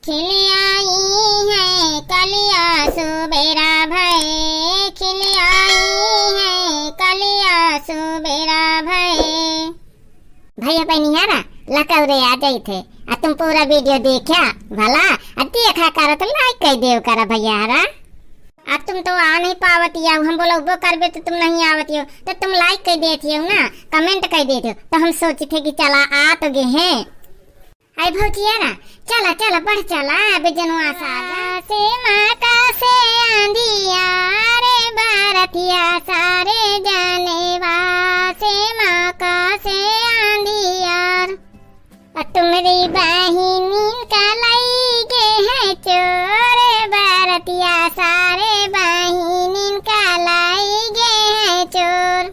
खिल आई है कलिया सुबेरा भये, खिल आई है कलिया सुबेरा भये। भैया बहनियारा, लकौरे आ जाइत है। आ तुम पूरा video देख्या भला? आ देखा करा तो like कइ देव करा भैया हरा। आ तुम तो आ नहीं पावत या, हम बोलबो करबे तो तुम नहीं आवत यो, तो तुम like कइ देत यो ना, comment कइ देत यो, तो हम सोचित है कि चला आ तो गे हैं। आई भौजिया ना, चला चला बढ़ चला, अबे जनवा साजा। से माँ का से आंधिया रे, बरतिया सारे जनवा, से माँ का से आंधिया। अ तुमरी बहिनिन का लइगे हैं चोर, बरतिया सारे बहिनिन का लइगे हैं चोर।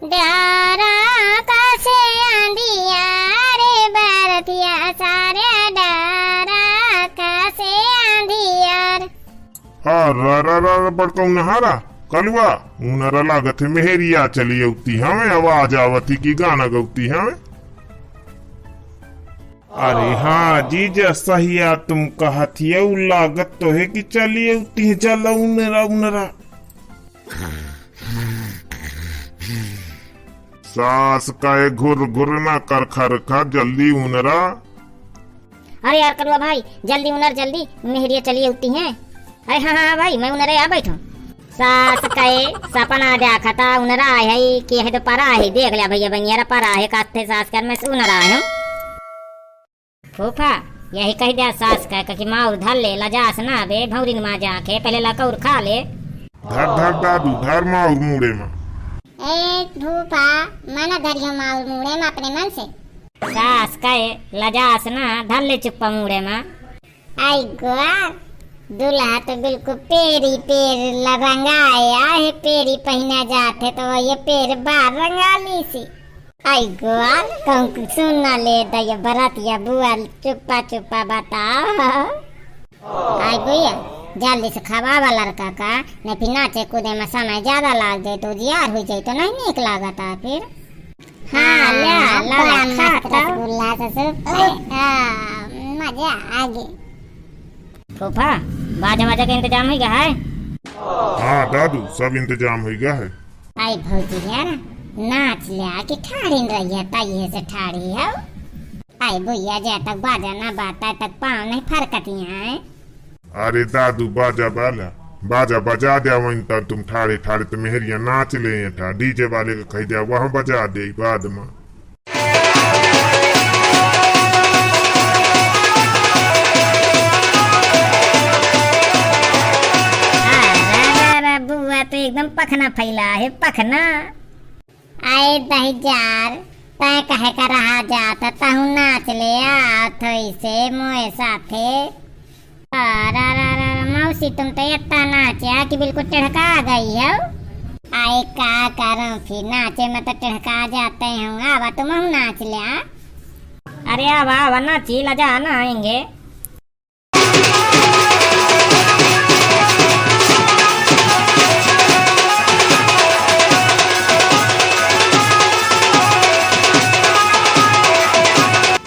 डारा का से आंधिया रे, बरतिया सारे डारा का से आंधिया। अरे, अरे, अरे, अरे, बड़कऊ नहारा, कलुआ, उनरा लागत है मेहरिया चली अउती हमें, आवाज आवती कि गाना गउती हमें। अरे हाँ जीजा, सहिया तुम कहत हियउ, लागत तो है कि चली अउती है, चला उनरा, उनरा। सास कहे घुर घुर ना कर खर खा, जल्दी उनरा। अरे यार कलुआ भाई, जल्दी उनर जल्दी, मेहरिया चली अउती हैं। अरे हाँ, हाँ, हाँ भाई, मैं उनरे आ बैठो। सास कहे सपना देखता उनरा है कि है तो परा है, देख लिया भैया बनियारा परा है, काथे सास कर में से उनरा है। फूफा, यही कहि द्या सास का कि माउर धर ले, लजास ना बे, भौरिन मा जाके पहिले लकउर खा ले। धर, धर दादू, धर माउर मूड़े मा। ए फूफा, मना धरियो माउर मूड़े मा अपने मन से। सास कहे, लजास ना, धर ले चुप्पा मूड़े मा। आई गोआ, दुल्हा तो बिल्कुल पेरी पेर ल-, रंगाया है, पेरी पहिना जात है तो ये पेर बार रंगा ली सी। आई गोआ, कहूँ कुछ सुन ना ले द ये बरातिया बुआ, चुप्पा चुप्पा बताओ। आई बुआ, जल्दी से खवावा लड़का का, नहीं फिर नाचे कूदे में समय ज्यादा लाग जाए तो उजियार हो जाए तो नहीं नीक लागता फिर। हाँ, हाँ, ल्या, ल्या, बड़ा ल्या, मस्त खा तो। रसगुल्ला से सूप है। हाँ, मजा आ गई। फूफा, बाजा वाजा का इंतजाम होइ गया है? हाँ दादू, सब इंतजाम होइ गया है। आई भौजी यार, नाच ल्या कि ठाढ़ी न रही है, ताई है से ठाढ़ी है। आई बुआ, जब तक बाजा ना बाजता, तब तक पाँव नहीं फरकतियाँ हैं। अरे दादू, बाजा बाला, बाजा बजा द्या, वहीं तक तुम ठाड़े ठाड़े तो मेहरिया नाच ले, ठा डीजे वाले को कह द्या, वहाँ बजा दे बाद में। अरे, अरे, अरे, बुआ तो एकदम पखना फैला है, पखना। आए दहिजार, तैं कहे का रहा जात, तहूँ नाच ले आ थोई से मोए साथे। अरे, अरे, अरे, अरे, मौसी, तुम तो इतना नाचा कि बिल्कुल टिढ़का गई हो। आए का करूँ फिर, नाचे में तो टिढ़का जाते हो। आवा, तुम हूँ नाच ले आ। अरे आवा, आवा, नाची, लजा ना आएंगे।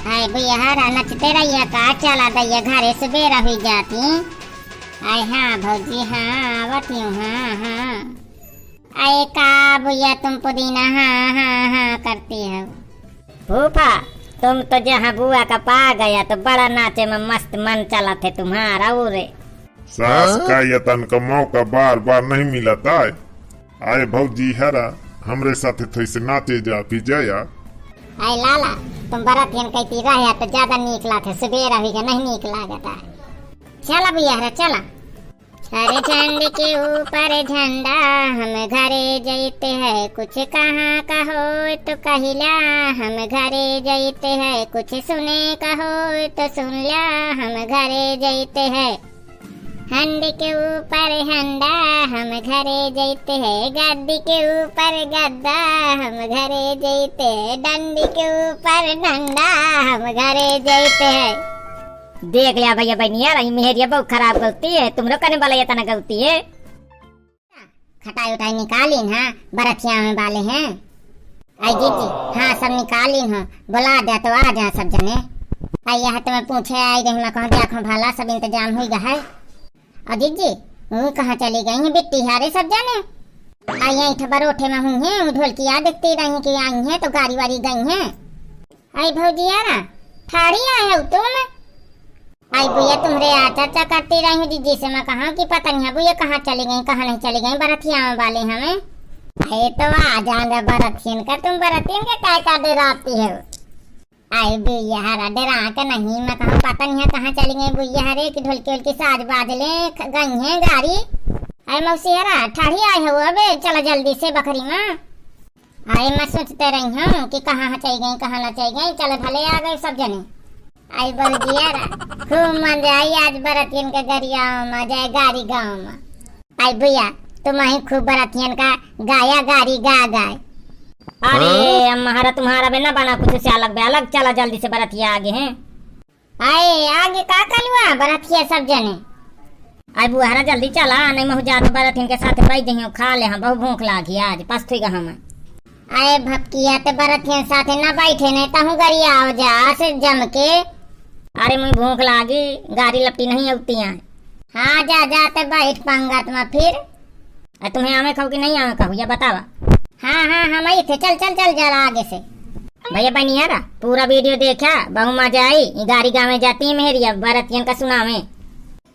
हाय बुआ, हरा नचते रहिया का, चला दैया घरे, सुबेरा हुई जाती। आय हाँ भौजी, हाँ, आवत हूँ, हाँ, हाँ। आय का बुआ तुम पुदीना, हाँ, हाँ, हाँ करती हो। फूफा, तुम तो जहाँ बुआ का पा गया तो बड़ा नाचे में मस्त मन चला थे तुम्हारा। उरे सास का ये तन का मौका बार बार नहीं मिलता है। आए भौजी हरा, हमरे साथे थोड़ी से नाचे जा, फिर जया। आए लाला, तुम बरातियन कहती रहे तो ज्यादा नीक लाथे, सुबेरा हुई के नहीं नीक लागता। चला भैया हरा, चला। अरे झंड के ऊपर झंडा, हम घरे जैते हैं, कुछ कहाँ का हो तो कहिला, हम घरे जैते हैं, कुछ सुने का हो तो सुन ला, हम घरे जैते हैं। हंडी के ऊपर हंडा, हम घरे जैते हैं, गद्दी के ऊपर गद्दा, हम घरे जैते हैं, डंडी के ऊपर डंडा, हम घरे जैते हैं। देख लिया भैया बहनिया, रही मेहरिया बहुत खराब गलती है, तुमरो कने वाला ये तना गलती है। खटाई उठाई निकालिन हा, बरतिया में वाले हैं। आई जीजी, हाँ, सब निकालिन हो, बुला दे तो आ जा सब जने। आई यह तो मैं पूछे आई रही, मैं कहूँ देखो भला सब इंतजाम हुई गए है। और जीजी, वो कहाँ चली गई हैं बिट्टी हारे सब जने? आई यहीं थे बरोठे में हुई हैं, वो ढोलकिया देखती रही कि आई हैं तो गाड़ी वाड़ी गई हैं। आई भौजिया रा, ठाढ़ी आए हो तुम? आई बुइया, तुम्हरे आ चर्चा करती रही हूँ जीजी से, मैं कहा कि पता नहीं है बुइया कहाँ चली गई, कहाँ नहीं चली गई, बरतिया में बाले हमें। अरे तो आ जान रे बरतियन का, तुम बरतियन के काय का डराती हो? आई बुइया हरा, डरा के नहीं, मैं कहा पता नहीं है कहाँ चली गई बुइया हरे, कि ढोलकी उलकी साज बाज ले ख-, गई हैं गारी। आई मौसी हरा, ठाढ़ी आए हो अबे, चला जल्दी से बखरी में। अरे मैं सोचते रही हूँ कि कहाँ चली गई, कहाँ ना चली गई, चले भले आ गए सब जने। आई भौजिया रा, खूब मजा आई आज बरतियन के गरियाओ में, जय गारी गाँव में। आई बुइया, तुम ही खूब बरतियन का गाया गारी गा गाए। अरे हाँ? अब महारा तुम्हारा बे ना बना कुछ से अलग बे अलग, चला जल्दी से बरतिया आगे हैं। आए, आगे का कलुआ बरतिया सब जने? आए बुआरा जल्दी चला, नहीं महू जात बरतियन के साथ बैठ जइहो, खा ले हम, बहुत भूख लागी आज, पस थुई गहम। आए भपकिया ते बरतियन साथे ना बैठे, नहीं तहूँ गरियाओ जा से जम के। अरे मुई भूख लागी, गारी लपटी नहीं अउती आए। हाँ जा, जा ते बैठ पंगत में फिर। आ तुम्हें आवे खाओ कि नहीं आवे खाओ, या बतावा। हाँ, हाँ, हम आई थे, चल, चल, चल, जरा आगे से। भैया बनिया रा, पूरा वीडियो देखा, बहु मजा आई। ई गारी गावे जाती है मेहरिया, बरतियन का सुनावे।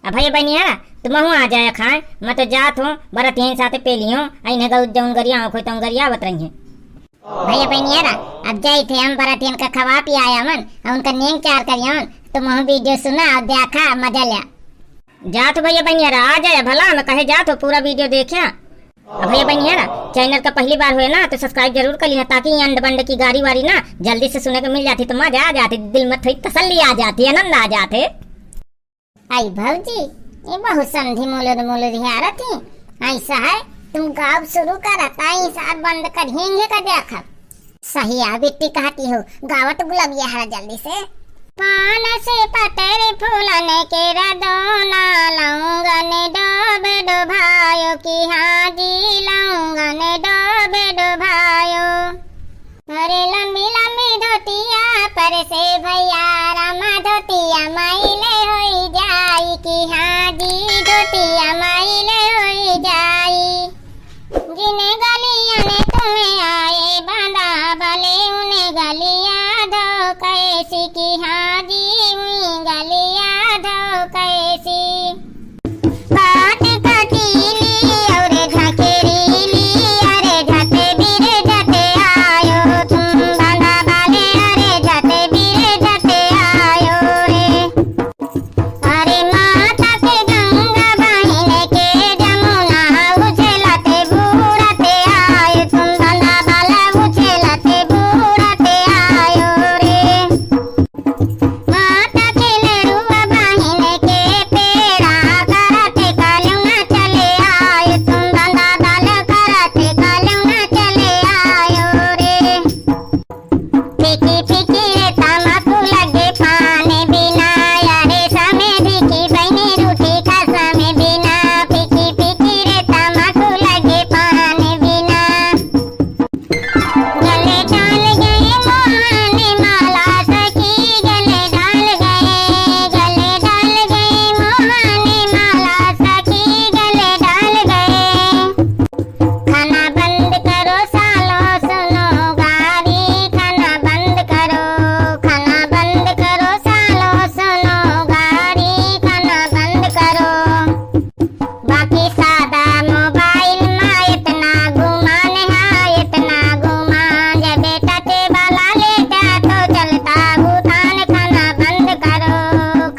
अब भैया बनिया रा, तुम हूँ आ जाए खाए, मैं तो जात हूँ, बरतियन साथे पेलियो, आ इन्हें गऊ जौन गरिया आँख होई तौन गरिया आवत रही है। भैया बनिया रा, अब जाई थे हम बरतियन का खवा पियाया मन, और उनका नेंग चार करिया मन, तुम हूँ वीडियो सुना और देखा, मजा लिया। जात हो भैया बनिया रा, आ जाए भला, मैं कहे जात हो, पूरा वीडियो देखा। अब भैया बनिया रा, चैनल का पहली बार हुए ना तो सब्सक्राइब जरूर कर लिया, ताकि ये अंड बंड की गारी वारी ना जल्दी से सुने के मिल जाती, तो मजा आ जाती, दिल में थोड़ी तसल्ली आ जाती, आनंद आ जाते। आई भौजी, ये बहुत समधी मुलुद मुलुद हियारत ही। ऐसा है, तुम गाँव शुरू करत, ऐसा बंद करिहेंगे का देखब। सही आ बिट्टी कहती हो, गावत गुलबिया हरा जल्दी से। पान से पतर फूलन के रदोना, लौंगन डोब डोभायो कि हाँ जी, लौंगन डोब डोभायो। अरे लंबी लंबी धोतिया पर से भैया रामा, धोतिया माइले होई जाई कि हाँ जी, धोतिया माइले होई जाई। जिने गलिया ने तुम्हें आए बांधा, भले उन्हें गलिया धो कैसी कि हाँ जी, उन्हें गलिया धो कैसी। काट कटीली और झकेरीली, अरे झट बीर झट आयो, तुम बांधा बाले, अरे झट बीर झट आयो रे। अरे माता के गंगा बहिन के जमुना उछलत बूड़त आयो, तुम बांधा बाला उछलत बूड़त आयो रे। माता के लड़ुआ बहिन के पेड़ा करत कलुना चले आयो, तुम बांधा बाला करत कलुना चले आयो रे। फीकी फीकी रे तमाकू लगे पान बिना, अरे समे फीकी बहिनी रूठी खसम बिना, फीकी फीकी रे तमाकू लगे पान बिना। गले डाल गए मोहन माला सखी, गले डाल गए, गले डाल गए मोहन माला सखी, गले डाल गए। खाना बंद करो सालो सुनो गारी, खाना बंद करो, खाना बंद करो सालो सुनो गारी, खाना बंद करो। बाकी सादा मोबाइल मा इतना गुमान है, इतना गुमान, जब टचे वाला लेता तो चलता भूतान। खाना बंद करो,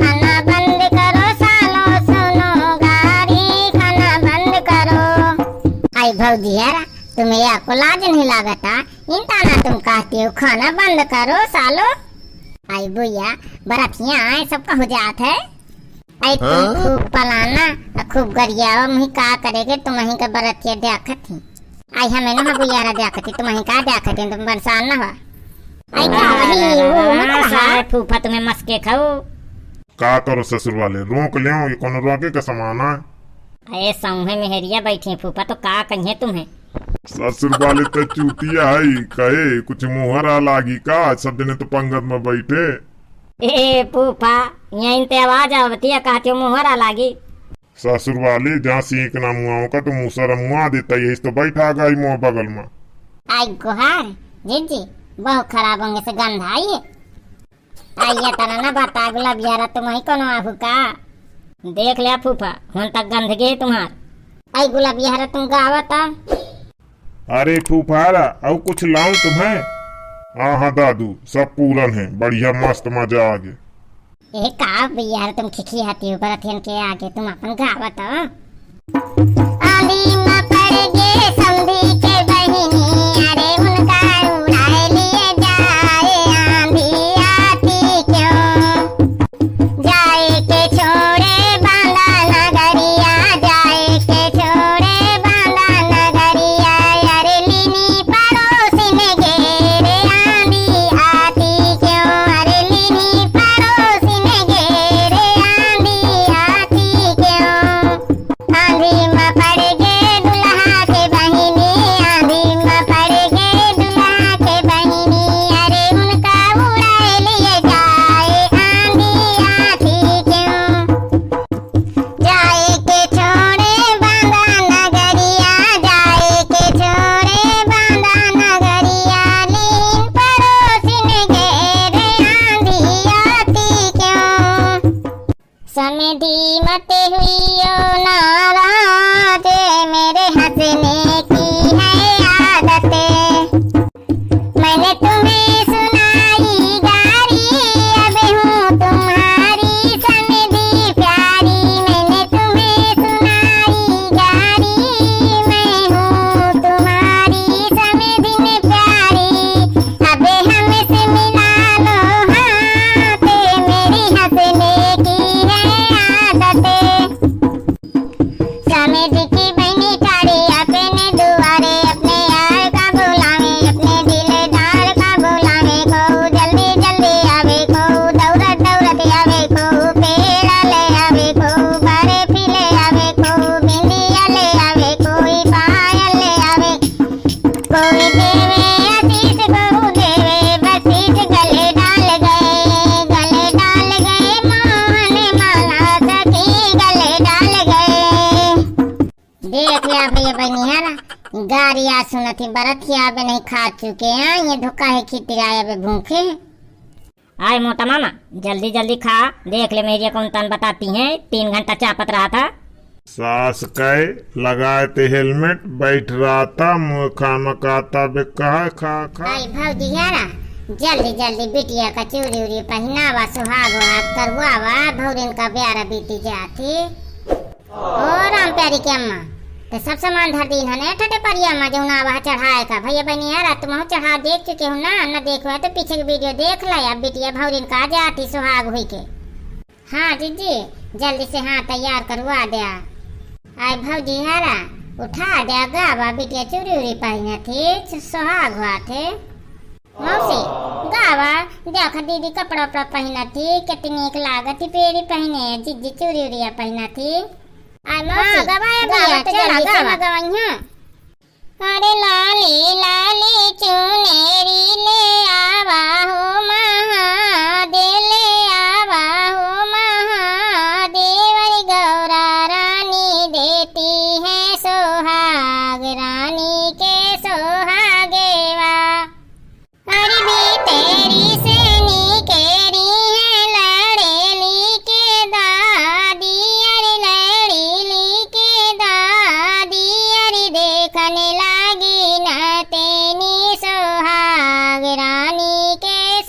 खाना बंद करो सालो सुनो गारी, खाना बंद करो। आई भौजी हरा, तुम्हें या को लाज नहीं लागता? इनता ना तुम कहती हो खाना बंद करो सालो। आई बुइया, बरतिया आए सब कहु जात है। आई तुम हाँ? खूब पलाना, आ खूब गरियावा, मुही का करेगे, तुम ही का बरतिया देखत ही। आई हमें ना बुइया रा देखत ही, तुम ही का देखत ही, तुम परेशान ना हो। आई का अरे, वही, अरे, वो अरे, मत हाँ, कहा। सारे फूफा तुम्हें मस्के खाओ। का करो ससुर वाले, रोक लेओ, ये कोनो रोके का सामान है? अरे सौंहे मेहरिया बैठी फूफा, तो का कहिए तुम्हें? ससुर वाले तो चूतिया है, कहे कुछ मुहरा लागी का, सब जने तो पंगत में बैठे। ए फूफा, यहीं ते आवाज आवती है, कहती हो मुहरा लागी। ससुर वाले, जहाँ सीख ना मुआओ का तो मुसर मुआ देता, यही तो बैठा गई मुआ बगल में। आई गोहार, जीजी, बहुत खराब होंगे से गंध आई। आइए तना ना बता गुलाबिया रा, तुम ही कोनो आफू का? देख लिया फूफा, हुन तक गंध गे तुम्हार। आई गुलाबिया रा, तुम गावा ता। अरे फूफारा, अउ कुछ लाऊं तुम्हें? हाँ, हाँ दादू, सब पूरन है, बढ़िया मस्त मजा आ गया। ए का भैया, तुम खिखी हाथी ऊपर अथियन के आगे तुम अपन गावत हो। आंधी में पड़ गे समधी के बहिनी, अरे उनका उड़ाए लिए जाए आंधी आती क्यों। जाए के छोड़े बांधा नगरिया, जाए के छोड़े बांधा नगरिया, अरे लीनी पड़ोसिन घेरे आंधी आती क्यों, अरे लीनी पड़ोसिन घेरे आंधी आती क्यों। आंधी में पड़ गे दुल्हा के बहिनी, आंधी में पड़ गे दुल्हा के बहिनी, अरे उनका उड़ाए लिए जाए आंधी आती क्यों। जाए के छोड़े बांधा नगरिया, जाए के छोड़े बांधा नगरिया, लीन पड़ोसिन घेरे आंधी आती क्यों। समधी मत हुइयो नाराज, मेरे हंसने की है आदत। मैंने तुम्हें सुनाई गारी, अब हूँ तुम्हारी समधी प्यारी। मैंने तुम्हें सुनाई गारी, मैं हूँ तुम्हारी समधिन प्यारी। अब हमसे मिला लो हाथ, मेरी हंसने की है आदत। समधी की बहिनी ठाड़ी अपने दुआरे, अपने यार का बुलावे, अपने दिलदार का बुलावे। को जल्दी जल्दी आवे, को दौड़त दौड़त आवे, को पेड़ा ले आवे, को बर्फी ले आवे, को बिंदिया ले आवे, कोई पायल ले आवे। कोई देवे आशीष, कोई देवे बख्शीश, गले डाल गए, गले डाल गए मोहन माला सखी, गले डाल गए। देख लिया भैया बहिनी है ना, गारी आज सुनत ही बरत ही आवे नहीं खा चुके हैं, ये धोखा है खितरा आए अबे भूखे। आए मोटा मामा, जल्दी जल्दी खा, देख ले मेरी कौन तन बताती हैं, तीन घंटा चापत रहा था। सास कै लगाए ते हेलमेट, बैठ रहा था, मुँह खामकाता बे कहा खा खा। आई भौजी यारा, जल्दी जल्दी बिटिया का चूड़ी उड़ी पहिनावा, सुहाग उहाग करवावा, भौरिन का ब्यारा बीती जाती। ओ राम प्यारी के अम्मा, ते सब सामान धर दीन हने ठटे परिया अम्मा, जौन आवा चढ़ाए का। भैया बहिनी यारा, तुम चढ़ा देख चुके हो ना, न देखो है तो पीछे की वीडियो देख ला, अब बिटिया भौरिन का जाती सुहाग हुई के। हाँ जीजी, जल्दी से हाँ तैयार करवा द्या। आए भौजी हारा, उठा द्या, गावा बिटिया चूड़ी उड़ी पहिना थी, सुहाग हुआ थे। मौसी, गावा, देख दीदी कपड़ा उपड़ा पहिना थी, कितनी नीक लागत ही पेरी पहिने, जीजी चूड़ी उड़िया पहिना थी। आए मौसी, हाँ, गवाया भैया, गावा तो चला जल्दी से गावा। न गवाइया। अरे लाली लाली चुनेरी ले आवा हो महादेव, ले आवा हो महादेव। अरे गौरा रानी देती है सुहाग, रानी के सुहागेवा। अरे भीतरी से निकेरी है लड़ेली के दादी, अरे लड़ेली के दादी, अरे देखन लागी न तेनी सुहाग, रानी के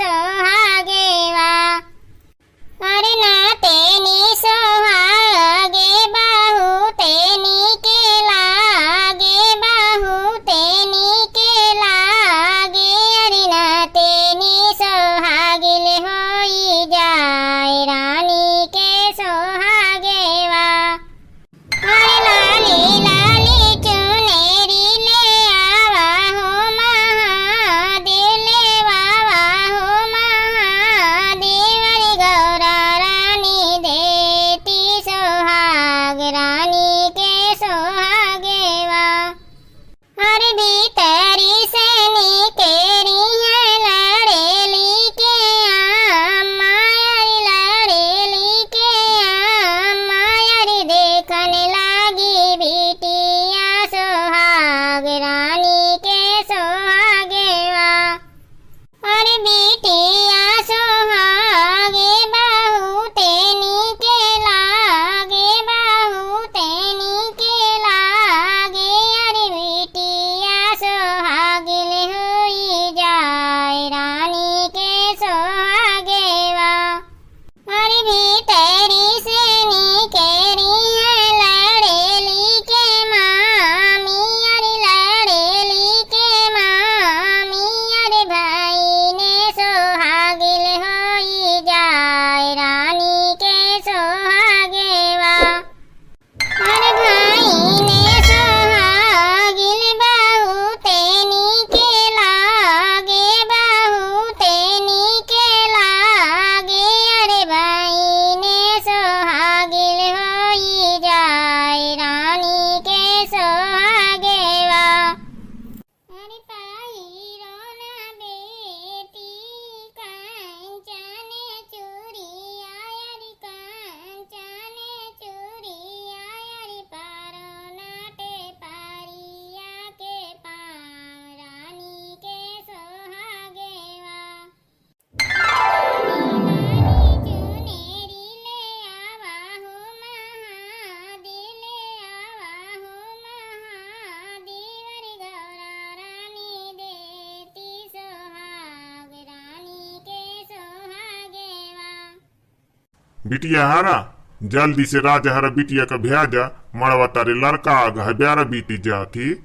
बिटिया हरा, जल्दी से राजा हरा बिटिया का भेजा, मड़वा तारे लड़का आ गा है, ब्यारा बीती जात ही।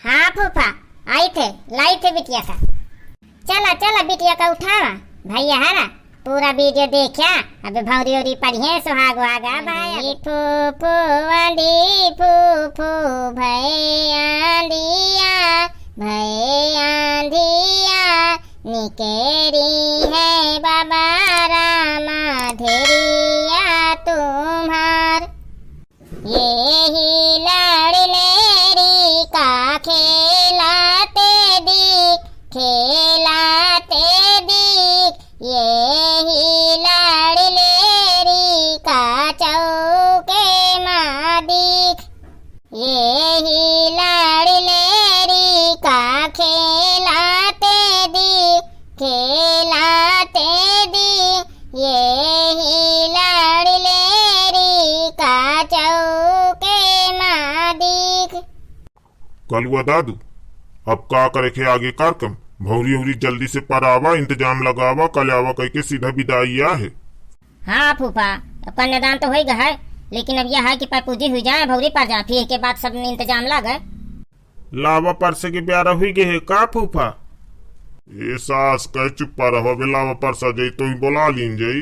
हाँ फूफा, आई थे, लाई थे बिटिया का। चला, चला बिटिया का उठावा, भैया हरा, पूरा video देख्या, अबे भौरी ओरी पढ़िए, सुहाग वाग आ भाई। आंधी फूफू, आंधी फूफू, भये आंधिया, भये आंधिया, निकेरी है बाबा रामा धेरिया तुम्हार। यही लड़लेरी का खेलाते दिख, खेलाते दिख, यही लड़लेरी का चौके मा दिख। यही लड़लेरी का खेलाते दिख, खेलाते दिख, यही लड़लेरी का चौके मा दिख। कलुआ दादू, अब का करे के आगे कार्यक्रम? भौरी उरी जल्दी से परावा, इंतजाम लगावा, कल्यावा कइके सीधा बिदाई आहे। हाँ फूफा, अब कन्यादान तो होइ गा है, लेकिन अब यह है कि पैपूजी हुई जाए, भौरी पर जाए, फिर के बाद सब इंतजाम लागे। लावा परसे के ब्यारा हुई गे है का फूफा? ए सास, कहे चुप्पा रहो, अबे लावा परसा जाई, तो ही बोला लीन जाई।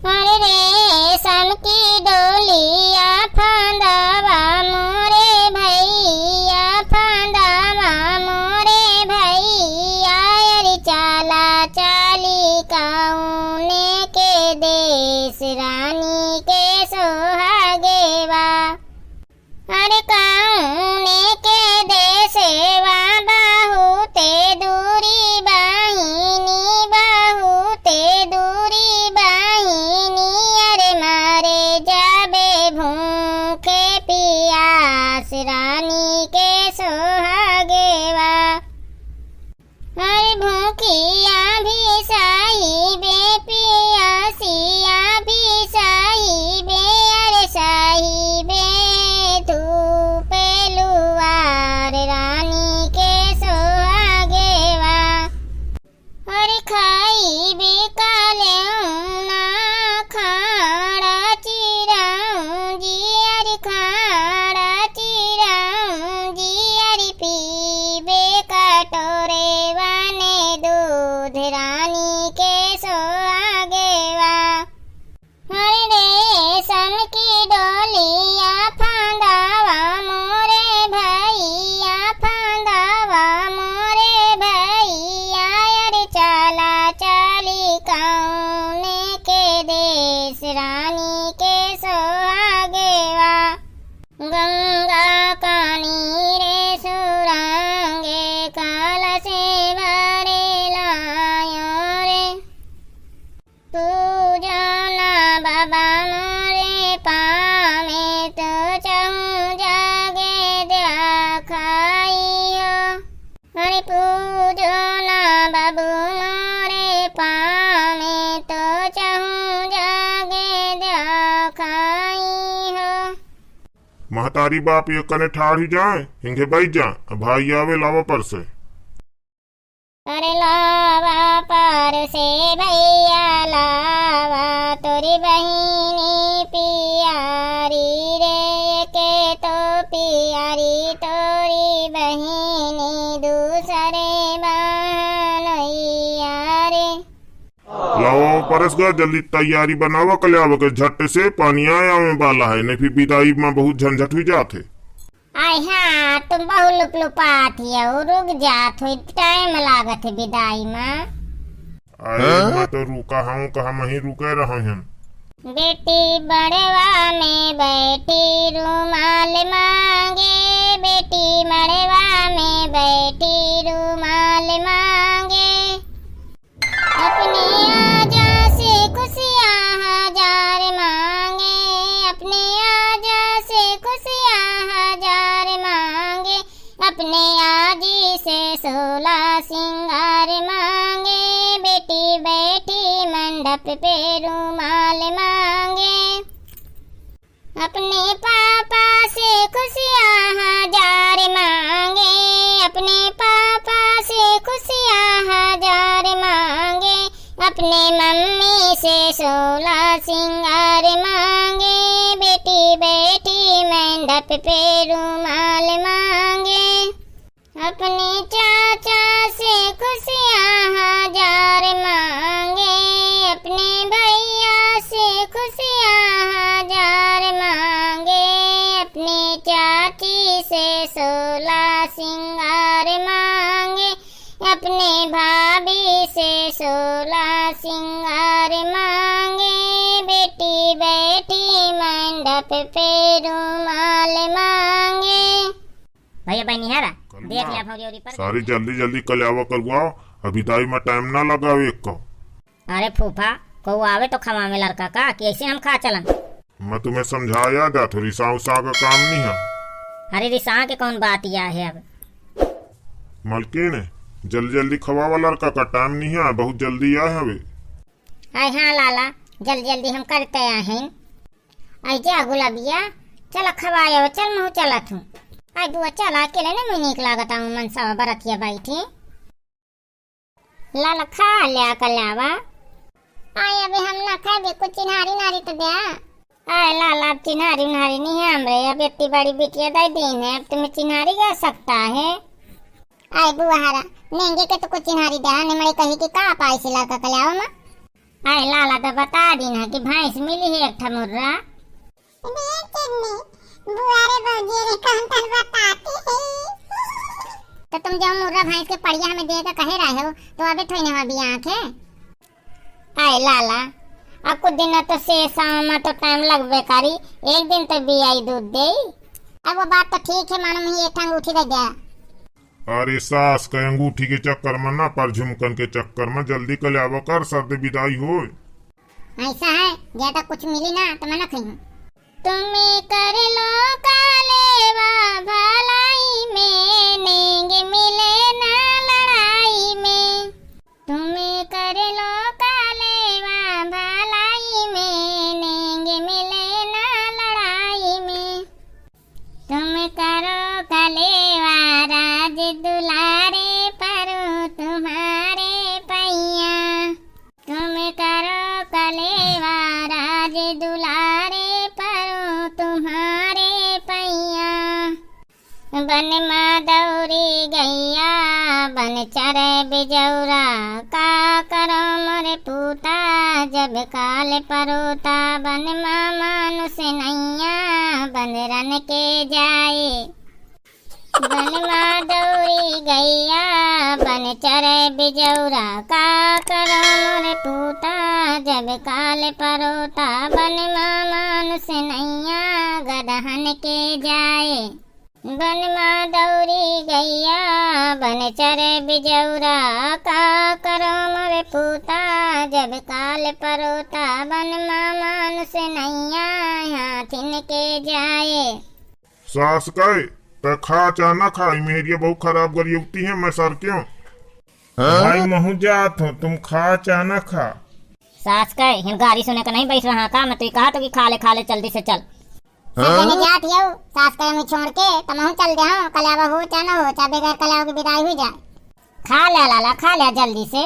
अरे रेशम की डोलिया फांदावा मोरे भैया, फांदावा मोरे भैया, अरे चाला चाली कौने के देश रानी के सोहागेवा। अरे कौने के देशवा बहुते दूरी बहिनी, बहुते दूरी बहिनी, अरे मरे जाबे भूखे पियास रानी के सोहागेवा। अरे भूखिया भी सहिबे, पियासिया भी सहिबे, अरे सहिबे धूप लुआर रानी के सोहागेवा। अरे खाइबे कालेउना खाड़ा चिरौंजी, अरे खाड़ा चिरौंजी, अरे पीबे कटोरे वाने दूध रानी के सोहागेवा। अरे रेशम की डोलिया फांदावा मोरे भैया, फांदावा मोरे भैया, अरे चाला चाली कौने के देश रानी के सोहागेवा। गंगा कानी रे सुरांगे काला से भरे लायो रे। पूजो ना बाबा मोरे पाँव में तो चहूँ जागे देखाई हो। अरे पूजो ना बाबू मोरे पाँव में तो चहूँ जागे देखाई हो। महतारी बाप ये कने ठाढ़ ही जाए, हिंगे बैठ जा, अब भाई आवे लावा परसे। अरे लावा परसे भैया लावा, तोरी बहिनी पियारी रे, के तो पियारी तोरी बहिनी दूसरे बहनोइया रे। लावा परस गा, जल्दी तैयारी बनावा, कल्यावा के झट से पानी आए आवे वाला है, नहीं फिर बिदाई मा बहुत झंझट हुई जात है। आय हाँ, तुम बहुत लुपलुपात हियो, रुक जात हो, time लागत है बिदाई मा। अरे हाँ? मैं तो रुका हूँ, कहाँ मैं ही रुके रहा हूँ। बेटी मड़वा में बैठी रुमाल मांगे, बेटी मड़वा में बैठी रुमाल मांगे। अपने आजा से खुशियाँ हजार मांगे, अपने आजा से खुशियाँ हजार मांगे, अपने आजी से सोला सिंगार मांगे, बेटी बैठी मंडप पे रुमाल मांगे। अपने पापा से खुशियाँ हजार मांगे, अपने पापा से खुशियाँ हजार मांगे, अपने मम्मी से सोलह सिंगार मांगे, बेटी बैठी मंडप पे रुमाल मांगे। अपने चाचा से खुशियाँ हजार मांगे, अपने भैया से खुशियाँ हजार मांगे, अपने चाची से सोलह सिंगार मांगे, अपने भाभी से सोलह सिंगार मांगे, बेटी बैठी मंडप पे रुमाल मांगे। भैया बहनी है रा, करुआ, देख लिया भौजी औरी पर। सारी जल्दी जल्दी कल्यावा करुआ, अभी दाई में टाइम ना लगावे एक को। अरे फूफा, को आवे तो खवावे लड़का का, कि ऐसे हम खा चलन? मैं तुम्हें समझाया जात हो, रिसाव उसाव का काम नहीं है। अरे रिसाव के कौन बात या है अब? मलकिन, जल्दी जल्दी खवावा लड़का का, टाइम नहीं है, बहुत जल्दी आए हवे। आय हाँ लाला, जल्दी जल्दी हम करते आए हैं। आय जा गुलाबिया, चल खवाए, चल महू चलत हूँ। आय बुआ चल, अकेले नहीं मुझे नीक लागत आऊँ, मन सब बरतिया बैठी। लाला खा लिया कल्यावा। आय अबे हम ना खाबे, कुछ चिन्हारी नारी तो द्या। आय लाला, अब चिन्हारी उन्हारी नहीं है हमरे, अब इतनी बड़ी बिटिया दे दीन है, अब तुम्हें चिन्हारी क्या सकता है? आय बुआ हरा, नेंगे के तो कुछ चिन्हारी द्या, निमड़ी कही कि का पाई सी लड़का कल्यावा में। आय लाला तो बता दीन है कि भैंस मिली है एक ठा मुर्रा। देख चन्नी, बुआ रे भौजी रे कौन तन बताती है। तो तुम जो मुर्रा भैंस के पड़िया हमें दे के कहे रहे हो, तो अबे थोड़ी ना अभी आँख है। आय लाला, अब कुछ दिन तो से शाम में तो टाइम लगबे करी, एक दिन तो बियाई दूध दे। अब वो बात तो ठीक है, मानो मुझे एक ठा अंगूठी दे दे। अरे सास के अंगूठी के चक्कर में ना, पर झुमकन के चक्कर में जल्दी कल्यावा कर, सर्दी विदाई होए। ऐसा है, ज्यादा कुछ मिली ना तो मैं ना खाई हूँ। तुम्हें कर लो कालेवा भलाई में, नेंग मिले ना लड़ाई में। तुम्हें कर लो कालेवा भलाई में, नेंग मिले ना लड़ाई में। तुम करो कलेवा राज दुलारे, परूँ तुम्हारे पैया। तुम करो कलेवा राज दुलारे, परूँ तुम्हारे पैया। बन मा दौरी गैया, बन चरे बिजौरा, का करो मोरे पूता, जब काल परोता। बन मा मानुष नैया, बन रन के जाए। बन मा दौरी गैया, बन चरे बिजौरा, का करो मोरे पूता, जब काल परोता। बन मा मानुष नैया, गदहन के जाए। बन मा दौरी गैया, बन चरे बिजौरा, का करो मोरे पूता, जब काल परोता। बन मा मानुष नैया, हाथिन के जाए। सास कहे, "तै खा चाहे ना खा, ई मेहरिया बहुत खराब गरियौती है, मैं सर क्यों?" हाँ? भाई, महू जात हूँ, तुम खा चाहे ना खा। सास कहे, "हिन गारी सुने का नहीं बैठ रहा का? मैं तो ये कहा तो कि खा ले, खा ले, जल्दी से चल।" सब हाँ? जने जात हियो, सास कहे, "मैं छोड़ के, तो महू चल दे, हाँ, कल्यावा हो चाहे ना हो, चाहे बगैर कल्यावा की विदाई हुई जाए।" खा ले लाला, खा ले जल्दी से।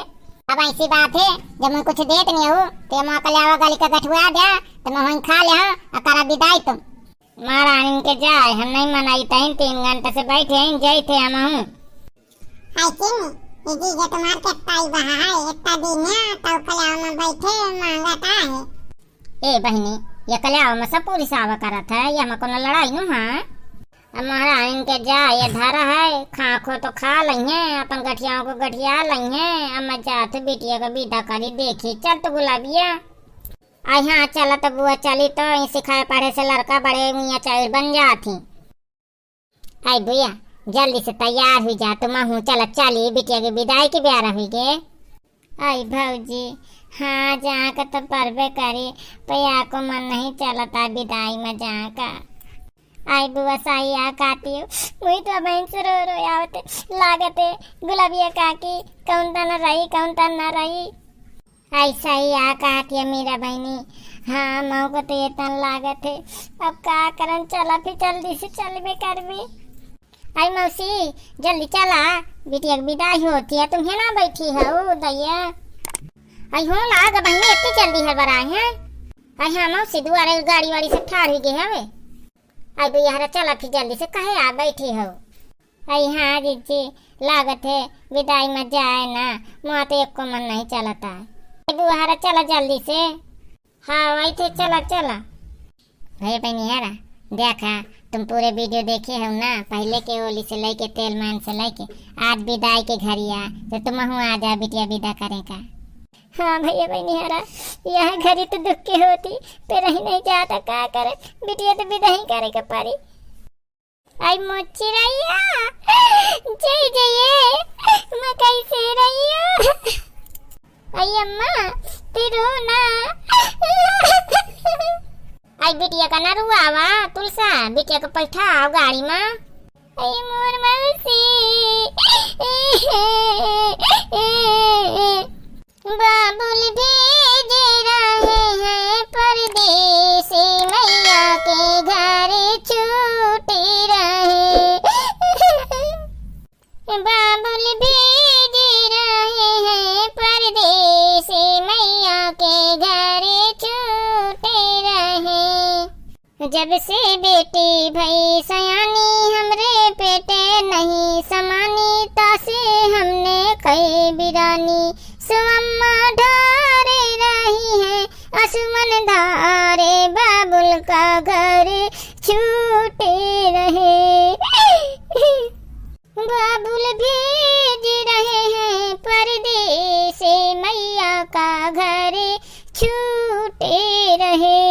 अब ऐसी बात है, जब मैं कुछ देत नहीं हूँ, तो मैं कल्यावा गली का गठुआ दे, तो मैं वहीं खा ले, हाँ, और करा विदाई तुम। महारानी के जाए, हम नहीं मनाई तइन, तीन घंटे से बैठे हैं, जाई थे हम हूँ। है कि नहीं? ये जीजा तुम्हार के ताई बहा है, इतना दिन है, तब कल्याव में बैठे, मांगत है। ए बहिनी, ये कल्याव में सब पूरी सावा करत है, ये में कोनो लड़ाई नु है? अब महारानी के जाए, ये धरा है, खाखो तो खा लइहे, अपन गठियाओं को गठिया लइहे। अब मैं जात बिटिया को विदा करी, देखी, चल तो गुलाबिया। आई हाँ, चला तो बुआ, चली तो ई सिखाए पढ़े से लड़का बड़े मियाँ चाउर बन जात ही। आई बुआ, जल्दी से तैयार हुई जा, तुम हूँ चला, चली बिटिया के विदाई के ब्यारा हुई गे। आई भौजी, हाँ, जाके तो परबे करी, पया को मन नहीं चलता विदाई में जाका। आई बुआ, सही आ कहती हो, वही तो बहन से रो रो आवते, लागते गुलाबिया काकी, कौन तना रही, कौन तना रही। ऐसा ही आ कहत है मेरा बहनी। हाँ, मऊ को तो ये तन लागत है। अब का करन, चला फिर जल्दी से चलबे करबे। आई मौसी, जल्दी चला, बिटिया के विदाई होती है, तुम है ना बैठी हो दैया। आई हो लाग बहिनी, इतनी जल्दी हड़बड़ाए हैं। आई हाँ मौसी, दुआरे गाड़ी वाड़ी सब ठाड़ हुई गए हवे। आई दुइहरा चला फिर जल्दी से, कहे आ बैठी हो। आई हाँ जिज्जी, लागत है विदाई में जाए ना, मोर तो एको मन नहीं चलता है। आई दुइहरा चला जल्दी से। हाँ, वही थे, चला, चला। भैया बहनियारा, देखा, तुम पूरे video देखे हो ना, पहले के होली से लेके, तेल मान से लेके, आज विदाई के घरिया, तो तुमहू आ जा बिटिया विदा करे का। हाँ भैया बहनियारा, यह घरी तो दुख के होती, पे रही नहीं जाता, का करे, बिटिया तो विदा ही करे के पड़ी। आई मोर चिरैया, जय जय, मकई से रैया। आई अम्मा, तू रो ना। आई बिटिया का ना रुआवा, तुलसा, बिटिया का बैठाओ गाड़ी में। आई मोर मौसी। बाबुल भेज रहे हैं परदेसी, मैया के घर छूट रहे। बाबुल भेज रहे हैं परदेसी, मैया के घर छूट रहे। जब से बेटी भई सयानी, हमरे पेटे नहीं समानी, तासे हमने कई बिरानी। सो अम्मा ढारे रही है, असुमन धारे, बाबुल का घर छूटे रहे। बाबुल भेज रहे हैं परदेसे, मैया का घर छूटे रहे।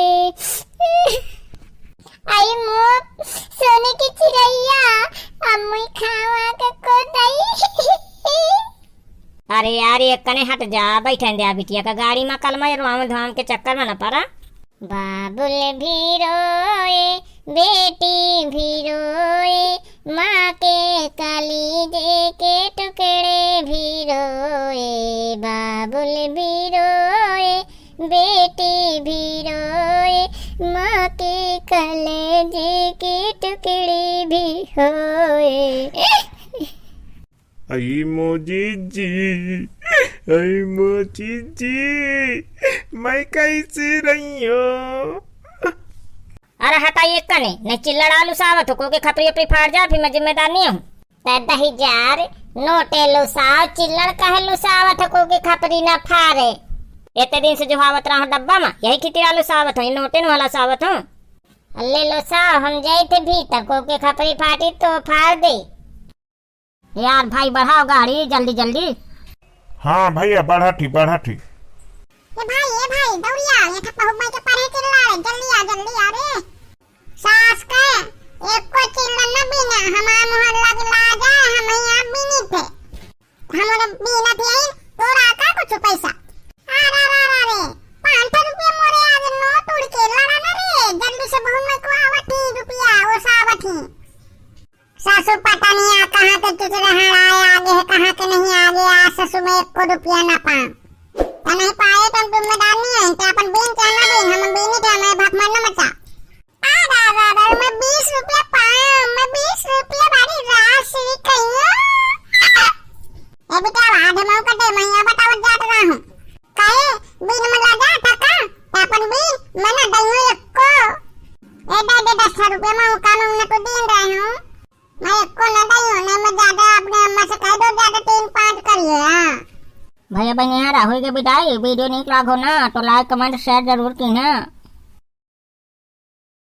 आई मोर सोने की चिरैया, अब मुई खावा के कोदई। अरे यार, ये कने हट जा, बैठन द्या बिटिया का गाड़ी में, कल मैं रोआम धोआम के चक्कर में न पड़ा। बाबुल भी रोए, बेटी भी रोए, माँ के कलीजे के टुकड़े भी रोए। बाबुल भी रोए, बेटी भी रोए, माँ के कलेजे के टुकड़े भी होए। आई मो जीजी, आई मो जीजी, मैं कैसे रही हूँ? अरे हटा ये कने, नहीं चिल्लड़ आलू सावत हो, को के खपरी अपरी फाड़ जा, फिर मैं जिम्मेदार नहीं हूँ। ते दही जार, नोटे लुसाव, चिल्लड़ कहे लुसावत हो, को के खपरी ना फारे। एते दिन से जो हावत रहो डब्बा में, यही खितिर आलू सावत हो, ये नोटे न वाला सावत हो। ले लुसाव, हम जाइत भीतर, को के खपरी फाटी तो फाड़ दे। यार भाई, बढ़ाओ गाड़ी जल्दी जल्दी। हाँ भैया, बढ़ा थी, बढ़ा थी। ए भाई, ए भाई, दौड़िया, ये ठप्पा हुब्बा के परे चिल्ला रे, जल्दी आ, जल्दी आ रे। सास के एको चिल्ला न बीना, हमार मोहल्ला के लाज है, हम यहाँ बीनी थे। हमारे बीना थे, तोरा का कुछ पैसा? अरे, अरे, अरे, अरे, पाँच सौ रुपया मोरे आज नोट उड़ के लड़ा ना रे, जल्दी से बहू में को आवत ही रुपया, वो सावत ही। सासू पता नहीं आ कहाँ के चुचरा हड़ाए आगे है, कहाँ के नहीं आगे। आ सासू में एको रुपया ना पाऊँ। तो नहीं पाए तो हम जिम्मेदार नहीं है, तो अपन बीन चाहना बीन, हम बीन ही थे, हमें भक मरना मचा। आ दादा, दादा, मैं बीस रुपया पाऊँ, मैं बीस रुपया बड़ी राशि कहियो। ए बेटा, आधे मऊ का दे, मैं यहाँ बतावत जात रहा हूँ। काहे बीन में लगा थका, तो अपन बीन मैं ना दइयो एको। ए दे दे दस रुपया, मैं का में उन्हें तो दीन रहे हूँ। मैं एको न दइयो, नहीं मैं ज्यादा अपने अम्मा से कह दो, ज्यादा तीन पाँच करिए, हाँ। भैया बहनियारा, होई के बिदाई, video नीक लागो ना, तो like, comment, share जरूर कीन्हा।